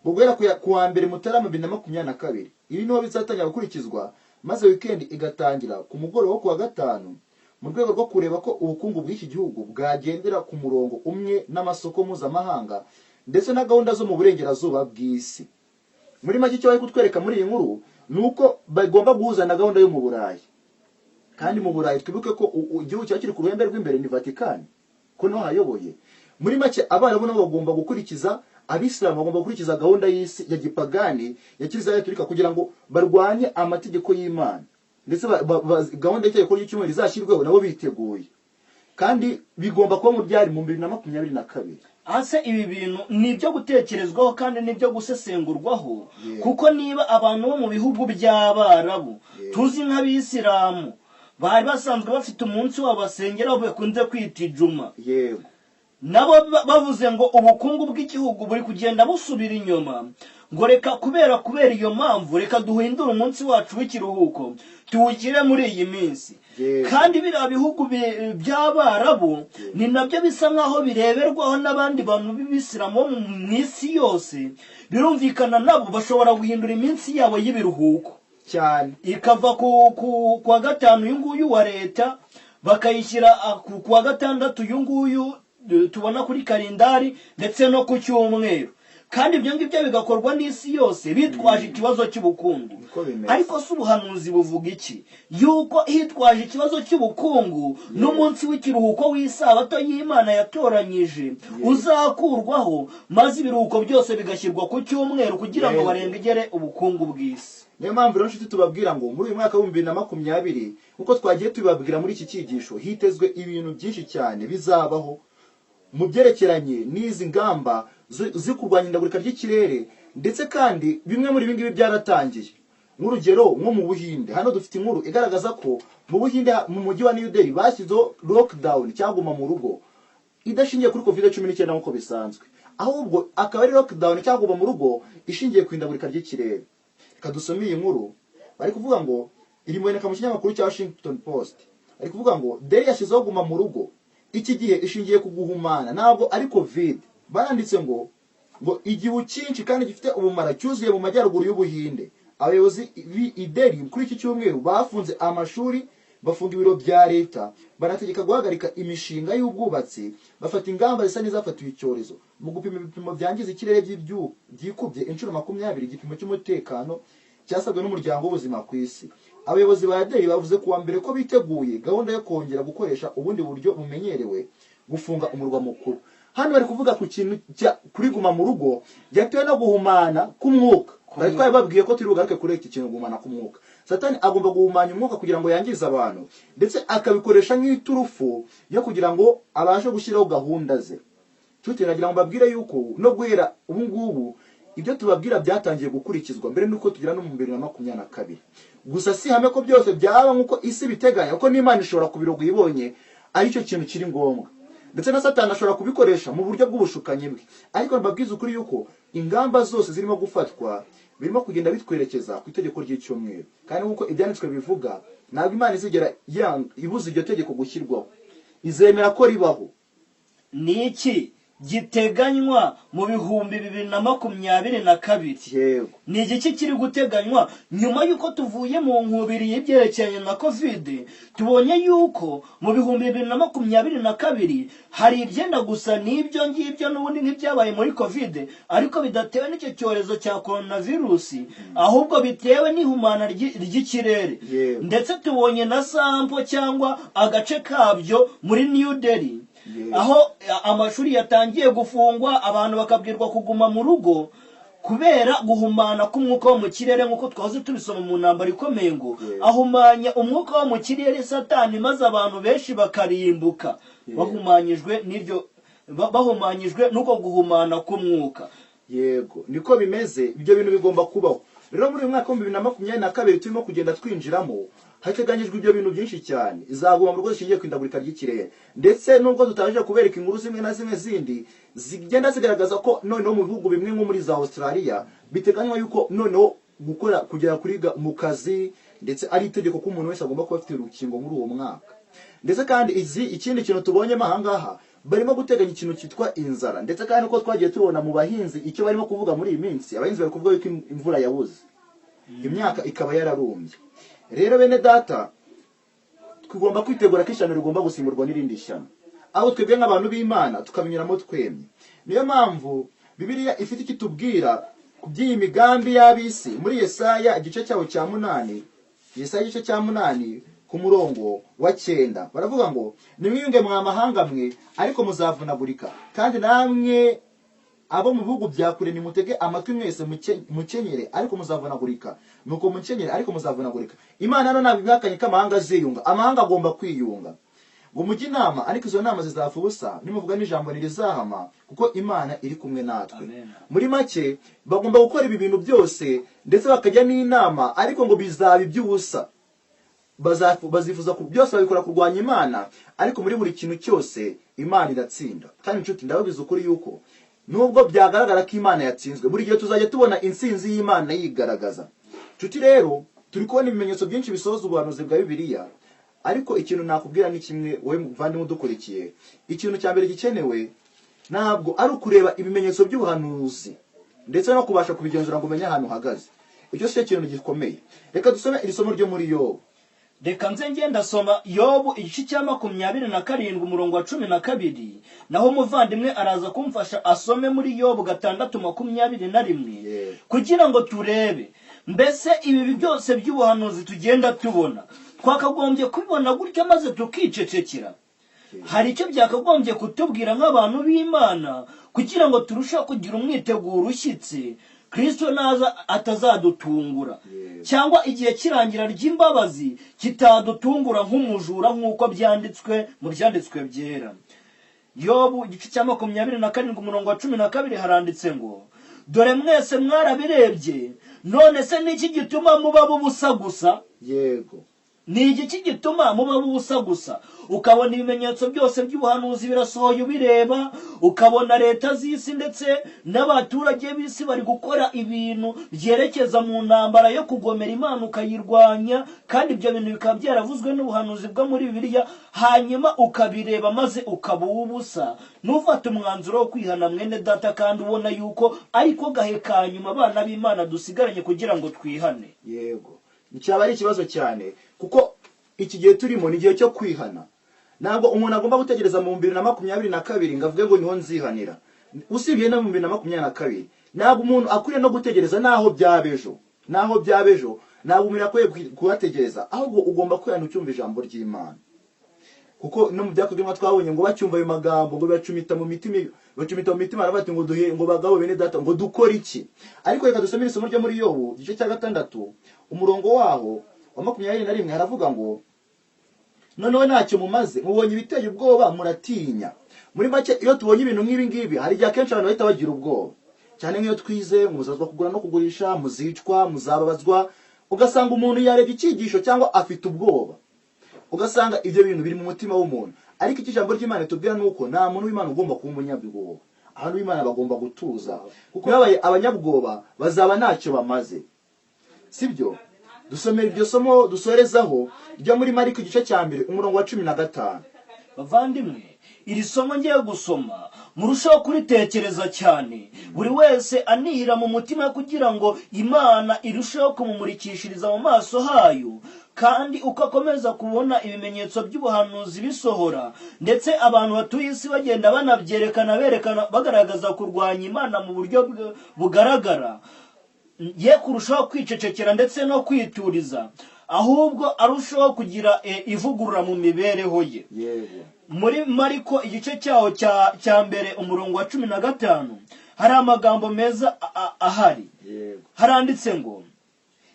ngo guhera kuwa mbere Mutarama 2022, ibi niho bizatangira gukurikizwa, maze weekend igatangira ku mugoroba wo kuwa gatanu, mu rwego rwo kureba ko ubukungu bw'iki gihugu bwagendera ku murongo umwe n'amasoko mpuzamahanga ndetse na gahunda zo mu burengerazuba bw'isi. Muri make, icyo bari kutwereka muri iyi nkuru ni uko bagomba guhuza na gahunda yo mu Burayi. Kandi mu Burayi twibuke ko igihugu kiba kiri ku ruhembe rw'imbere ni Vatikani, ko niho hayoboye. Muri make, Abarabu nabo bagomba gukurikiza, Abisilamu bagomba gukurikiza gahunda y'isi ya gipagani ya Kiliziya Gatolika kugira ngo barwanye amategeko y'Imana, ndetse gahunda y'itegeko ry'icyumweru izashyirweho nabo biteguye, kandi bigomba kuba mu byari mu 2022. Ase ibi bintu ni ibyo gutekerezwaho kandi ni ibyo gusesengurwaho, kuko niba abantu bo mu bihugu by'Abarabu, tuzi nk'abisilamu, bari basanzwe bafite umunsi wabo basengeraho bakunze kwita ijuma, Nabo bavuze ngo ubukungu bw'igihugu buri kugenda busubira inyuma, ngo reka kubera iyo mpamvu, reka duhindure umunsi wacu w'ikiruhuko tuwushyire muri iyi minsi. Kandi biriya bihugu by'Abarabu ni nabyo bisa nk'aho bireberwaho n'abandi bantu b'Ibisilamu bo mu isi yose. Birumvikana, nabo bashobora guhindura iminsi yabo y'ibiruhuko ikava ku wa gatanu uyu nguyu wa leta, bakayishyira ku wa gatandatu uyu nguyu tubona kuri kalendari, ndetse no ku cyumweru. Kandi ibyo ngibyo bigakorwa n'isi yose bitwaje ikibazo cy'ubukungu. Niko bimeze. Ariko se ubuhanuzi buvuga iki? Yuko hitwaje ikibazo cy'ubukungu n'umunsi w'ikiruhuko w'Isabato y'Imana yatoranyije uzakurwaho, maze ibiruhuko byose bigashyirwa ku cyumweru kugira ngo barengere ubukungu bw'isi. Niyo mpamvu rero, nshuti, tubabwira ngo muri uyu mwaka wa 2020, nk'uko twagiye tubibabwira muri iki cyigisho, hitezwe ibintu byinshi cyane bizabaho mu byerekeranye n'izi ngamba zo kurwanya ihindagurika ry'ikirere. Ndetse kandi bimwe muri ibi ngibi byaratangiye. Nk'urugero, nko mu Buhinde, hano dufite inkuru igaragaza ko mu Buhinde, mu mujyi wa New Delhi, bashyizeho lockdown cyangwa guma mu rugo idashingiye kuri COVID-19 nk'uko bisanzwe, ahubwo akaba ari lockdown cyangwa guma mu rugo ishingiye ku ihindagurika ry'ikirere. Reka dusome iyi nkuru. Bari kuvuga ngo iri muboneka mu kinyamakuru cya Washington Post. Bari kuvuga ngo Delhi yashyizeho guma mu rugo iki gihe ishingiye ku guhumana, ntabwo ari COVID. Baranditse ngo igihu cyinshi kandi gifite ubumara cyuzuye mu majyaruguru y'Ubuhinde. Abayobozi b'i Delhi kuri iki cyumweru bafunze amashuri, bafunga ibiro bya leta, banategeka guhagarika imishinga y'ubwubatsi, bafata ingamba zisa n'izafatiwe icyorezo mu gupima ibipimo byangiza ikirere byikubye inshuro 20 igipimo cy'umutekano cyasabwe n'Umuryango w'Ubuzima ku Isi. Abayobozi ba Delhi bavuze kuwa mbere ko biteguye gahunda yo kongera gukoresha ubundi buryo bumenyerewe gufunga umurwa mukuru. Hano bari kuvuga ku kintu kuri guma mu rugo yatewe no guhumana k'umwuka. Twari twabibabwiye ko turi bugaruke kuri iki kintu, guhumana k'umwuka. Satani agomba guhumanya umwuka kugira ngo yangize abantu, ndetse akabikoresha nk'iturufu yo kugira ngo abashe gushyiraho gahunda ze. Nshuti, nagira ngo mbabwire yuko no guhera ubu ngubu ibyo tubabwira byatangiye gukurikizwa mbere n'uko tugera no mu 2022. Gusa si ihame ko byose byaba nk'uko isi biteganya, kuko n'Imana ishobora kubiroga ibonye aricyo kintu kiri ngombwa, ndetse na Satani ashobora kubikoresha mu buryo bw'ubushukanyi bwe. Ariko mbabwiza ukuri yuko ingamba zose zirimo gufatwa birimo kugenda bitwerekeza ku itegeko ry'icyumweru. Kandi nk'uko Ibyanditswe bivuga, ntabwo Imana izigera ibuza iryo tegeko gushyirwaho, izemera ko ribaho. Ni iki giteganywa mu 2022? Ni igiki kiri guteganywa nyuma y'uko tuvuye mu nkubiri y'ibyerekeranye na COVID? Tubonye yuko mu 2022 hari ibyenda gusa n'ibyo ngibyo n'ubundi nk'ibyabaye muri COVID, ariko bidatewe n'icyo cyorezo cya coronavirusi, ahubwo bitewe n'ihumana ry'ikirere. Ndetse tubonye na sample cyangwa agace kabyo muri New Delhi, aho amashuri yatangiye gufungwa, abantu bakabwirwa kuguma mu rugo kubera guhumana k'umwuka wo mu kirere, nk'uko twahoze tubisoma mu Ntambara Ikomeye ngo ahumanya umwuka wo mu kirere Satani, maze abantu benshi bakarimbuka bahumanyijwe n'iryo bahumanyijwe n'uko guhumana k'umwuka. Yego, niko bimeze. Ibyo bintu bigomba kubaho. Rero muri uyu mwaka wa 2022 turimo kugenda twinjiramo, hateganyijwe ibyo bintu byinshi cyane. Izaguma mu rugo zishingiye ku ihindagurika ry'ikirere, ndetse nubwo tutabashije kubereka inkuru zimwe na zimwe zindi zigenda zigaragaza ko noneho mu bihugu bimwe nko muri za Australia biteganywa yuko noneho gukora kugera kuri mu kazi, ndetse ari itegeko ko umuntu wese agomba kuba afite urukingo muri uwo mwaka. Ndetse kandi izi ikindi kintu tubonyemo ahangaha, barimo guteganya ikintu cyitwa inzara. Ndetse kandi uko twagiye tubona mu bahinzi icyo barimo kuvuga muri iyi minsi, abahinzi bari kuvuga yuko imvura yabuze, imyaka ikaba yararumbye. Rero bene data, tugomba kwitegura ko ishyano rigomba gusimburwa n'irindi shyano, aho twebwe nk'abantu b'Imana tukabinyuramo twemye. Niyo mpamvu Bibiliya ifite icyo itubwira ku by'iyi migambi y'ab'isi muri Yesaya igice cyawo cya 8. Yesaya igice cya 8 ku murongo wa 9, baravuga ngo: "Nimwiyunge mwa mahanga mwe, ariko muzavunagurika. Kandi namwe abo mu bihugu bya kure, nimutege amatwi mwese, mukenyere, ariko muzavunagurika. Nuko mukenyere, ariko muzavunagurika." Imana hano ntabwo ibihakanye ko amahanga aziyunga. Amahanga agomba kwiyunga ngo mujye inama, ariko izo nama zizapfa ubusa, nimuvuga n'ijambo ntirizahama, kuko Imana iri kumwe natwe. Amen. Muri make, bagomba gukora ibi bintu byose ndetse bakajya n'inama, ariko ngo bizaba iby'ubusa. Bazifuza byose babikora kurwanya Imana, ariko muri buri kintu cyose Imana iratsinda. Kandi inshuti, ndababwiza ukuri yuko nubwo byagaragara ko Imana yatsinzwe, buri gihe tuzajya tubona intsinzi y'Imana yigaragaza. Inshuti rero, turi kubona ibimenyetso byinshi bisohoza ubuhanuzi bwa Bibiliya, ariko ikintu nakubwira ni kimwe, wowe muvandimwe udukurikiye: ikintu cya mbere gikenewe ntabwo ari ukureba ibimenyetso by'ubuhanuzi ndetse no kubasha kubigenzura ngo umenye ahantu uhagaze. Icyo si cyo kintu gikomeye. Reka dusome iri somo ryo muri Yobu. Reka nze ngenda soma Yobu igice cya 27, umurongo wa 12, naho umuvandimwe araza kumfasha asome muri Yobu 6:21, kugira ngo turebe mbese ibi byose by'ubuhanuzi tugenda tubona twakagombye kubibona gutya maze tukicecekera. Hari icyo byakagombye kutubwira nk'abantu b'Imana kugira ngo turusheho kugira umwiteguro ushyitse, Kristo naza atazadutungura, cyangwa igihe kirangira ry'imbabazi kitadutungura nk'umujura, nk'uko byanditswe mu byanditswe byera. Yobu igice cya 27, umurongo wa 12, haranditse ngo: "Dore mwese mwarabirebye, none se ni iki gituma muba ubusa gusa?" Ni igiki gituma muba ubusa gusa? Ukabona ibimenyetso byose by'ubuhanuzi birasohoye ubireba, ukabona leta z'isi ndetse n'abaturage b'isi bari gukora ibintu byerekeza mu ntambara yo kugomera Imana ukayirwanya, kandi ibyo bintu bikaba byaravuzwe n'ubuhanuzi bwo muri Bibiliya, hanyuma ukabireba maze ukaba uw'ubusa, ntufate umwanzuro wo kwihana, mwene data, kandi ubona yuko ariko gahe ka nyuma abana b'Imana dusigaranye kugira ngo twihane. Yego, cyaba ari ikibazo cyane, kuko iki gihe turimo ni igihe cyo kwihana. Ntabwo umuntu agomba gutegereza mu 2022 ngo avuge ngo niho nzihanira. Usibye no mu 2022, ntabwo umuntu akwiriye no gutegereza n'aho byaba ejo. N'aho byaba ejo, ntabwo umuntu akwiye kuhategereza, ahubwo ugomba kwihana ucyumva ijambo ry'Imana, kuko no mu Byakozwe twabonye ngo bacyumva ayo magambo, ngo bacumita mu mitima, bacumita mu mitima, baravuga ngo: "Duhe ngo bagabo bene data, ngo dukore iki?" Ariko reka dusome isomo ryo muri Yobu igice cya 6, umurongo waho wa 21. Haravuga ngo: "Noneho ntacyo mumaze, mubonye ibiteye ubwoba muratinya." Muri make, iyo tubonye ibintu nk'ibi ngibi, hari igihe akenshi abantu bahita bagira ubwoba cyane, nk'iyo twize muzazwa kugura no kugurisha, muzicwa, muzababazwa, ugasanga umuntu yarebye icyigisho cyangwa afite ubwoba, ugasanga ibyo bintu biri mu mutima w'umuntu. Ariko icyo ijambo ry'Imana itubwira ni uko nta muntu w'Imana ugomba kuba umunyabwoba. Abantu b'Imana bagomba gutuza, kuko babaye abanyabwoba bazaba ntacyo bamaze, sibyo? Dusomera iryo somo dusorezaho ryo muri Mariko igice cya 1, umurongo wa 15. Bavandimwe, iri somo ngiye gusoma murusheho kuritekereza cyane, buri wese anihira mu mutima kugira ngo Imana irusheho kumumurikishiriza mu maso hayo, kandi uko akomeza kubona ibimenyetso by'ubuhanuzi bisohora, ndetse abantu batuye isi bagenda banabyerekana, berekana, bagaragaza kurwanya Imana mu buryo bugaragara, ye kurushaho kwicecekera ndetse no kwituriza, ahubwo arushaho kugira ivugurura mu mibereho ye. Muri Mariko igice cyaho cya 1, umurongo wa 15, hari amagambo meza ahari. Haranditse ngo: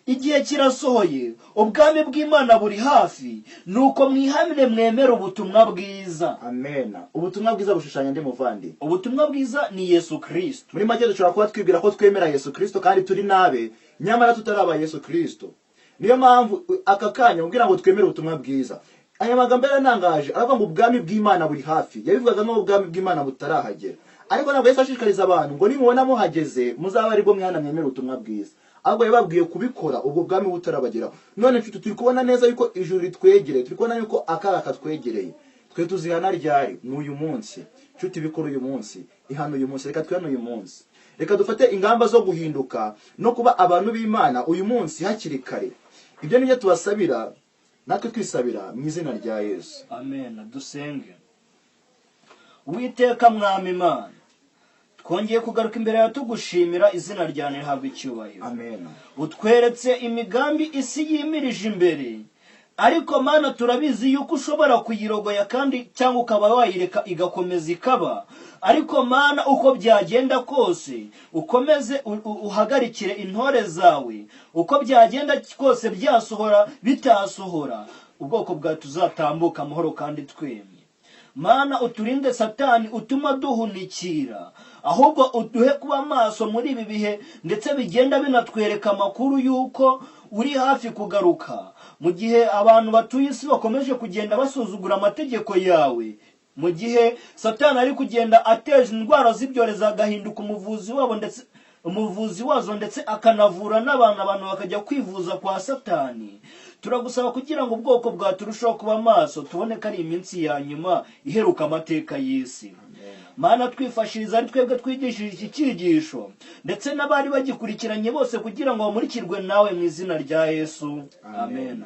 "Igihe kirasohoye, ubwami bw'Imana buri hafi, nuko mwihamire mwemere ubutumwa bwiza." Amena. Ubutumwa bwiza bushushanya ndi muvandi? Ubutumwa bwiza ni Yesu Kristo. Muri make, dushobora kuba twibwira ko twemera Yesu Kristo kandi turi nabe, nyamara tutaraba Yesu Kristo. Niyo mpamvu aka kanya mubwira ngo twemere ubutumwa bwiza. Aya magambo yaranangaje, aravuga ngo ubwami bw'Imana buri hafi. Yabivugaga nk'aho ubwami bw'Imana butarahagera, ariko ntabwo Yesu ashishikariza abantu ngo nimubona muhageze muzabe aribwo mwana mwemere ubutumwa bwiza, ahubwo yababwiye kubikora ubwo bwami butarabageraho. None nshuti, turi kubona neza yuko ijuru ritwegereye, turi kubona yuko akaga katwegereye. Twe tuzihana ryari? Ni uyu munsi, nshuti. Bikora uyu munsi, ihana uyu munsi. Reka twihane uyu munsi, reka dufate ingamba zo guhinduka no kuba abantu b'Imana uyu munsi hakiri kare. Ibyo nibyo tubasabira, natwe twisabira mu izina rya Yesu. Amen. Dusenge. Uwiteka Mwami Imana, twongeye kugaruka imbere yawe tugushimira, izina ryawe rihabwa icyubahiro. Amen. Utweretse imigambi isi yimirije imbere, ariko Mana, turabizi yuko ushobora kuyirogoya kandi cyangwa ukaba wayireka igakomeza ikaba. Ariko Mana, uko byagenda kose, ukomeze uhagarikire intore zawe. Uko byagenda kose, byasohora bitasohora, ubwoko bwawe tuzatambuka amahoro kandi twemye. Mana, uturinde Satani utuma duhunikira, ahubwo uduhe kuba maso muri ibi bihe, ndetse bigenda binatwereka amakuru y'uko uri hafi kugaruka, mu gihe abantu batuye isi bakomeje kugenda basuzugura amategeko yawe. Mu gihe Satani ari kugenda ateje indwara z'ibyorezo, agahinduka umuvuzi wabo ndetse umuvuzi wazo, ndetse akanavura n'abantu, abantu bakajya kwivuza kwa Satani, turagusaba kugira ngo ubwoko bwawe turusheho kuba maso, tubone ko ari iminsi ya nyuma iheruka amateka y'isi. Mana, twifashiriza ari twebwe twigishije iki cyigisho ndetse n'abari bagikurikiranye bose, kugira ngo bamurikirwe nawe, mu izina rya Yesu, amen.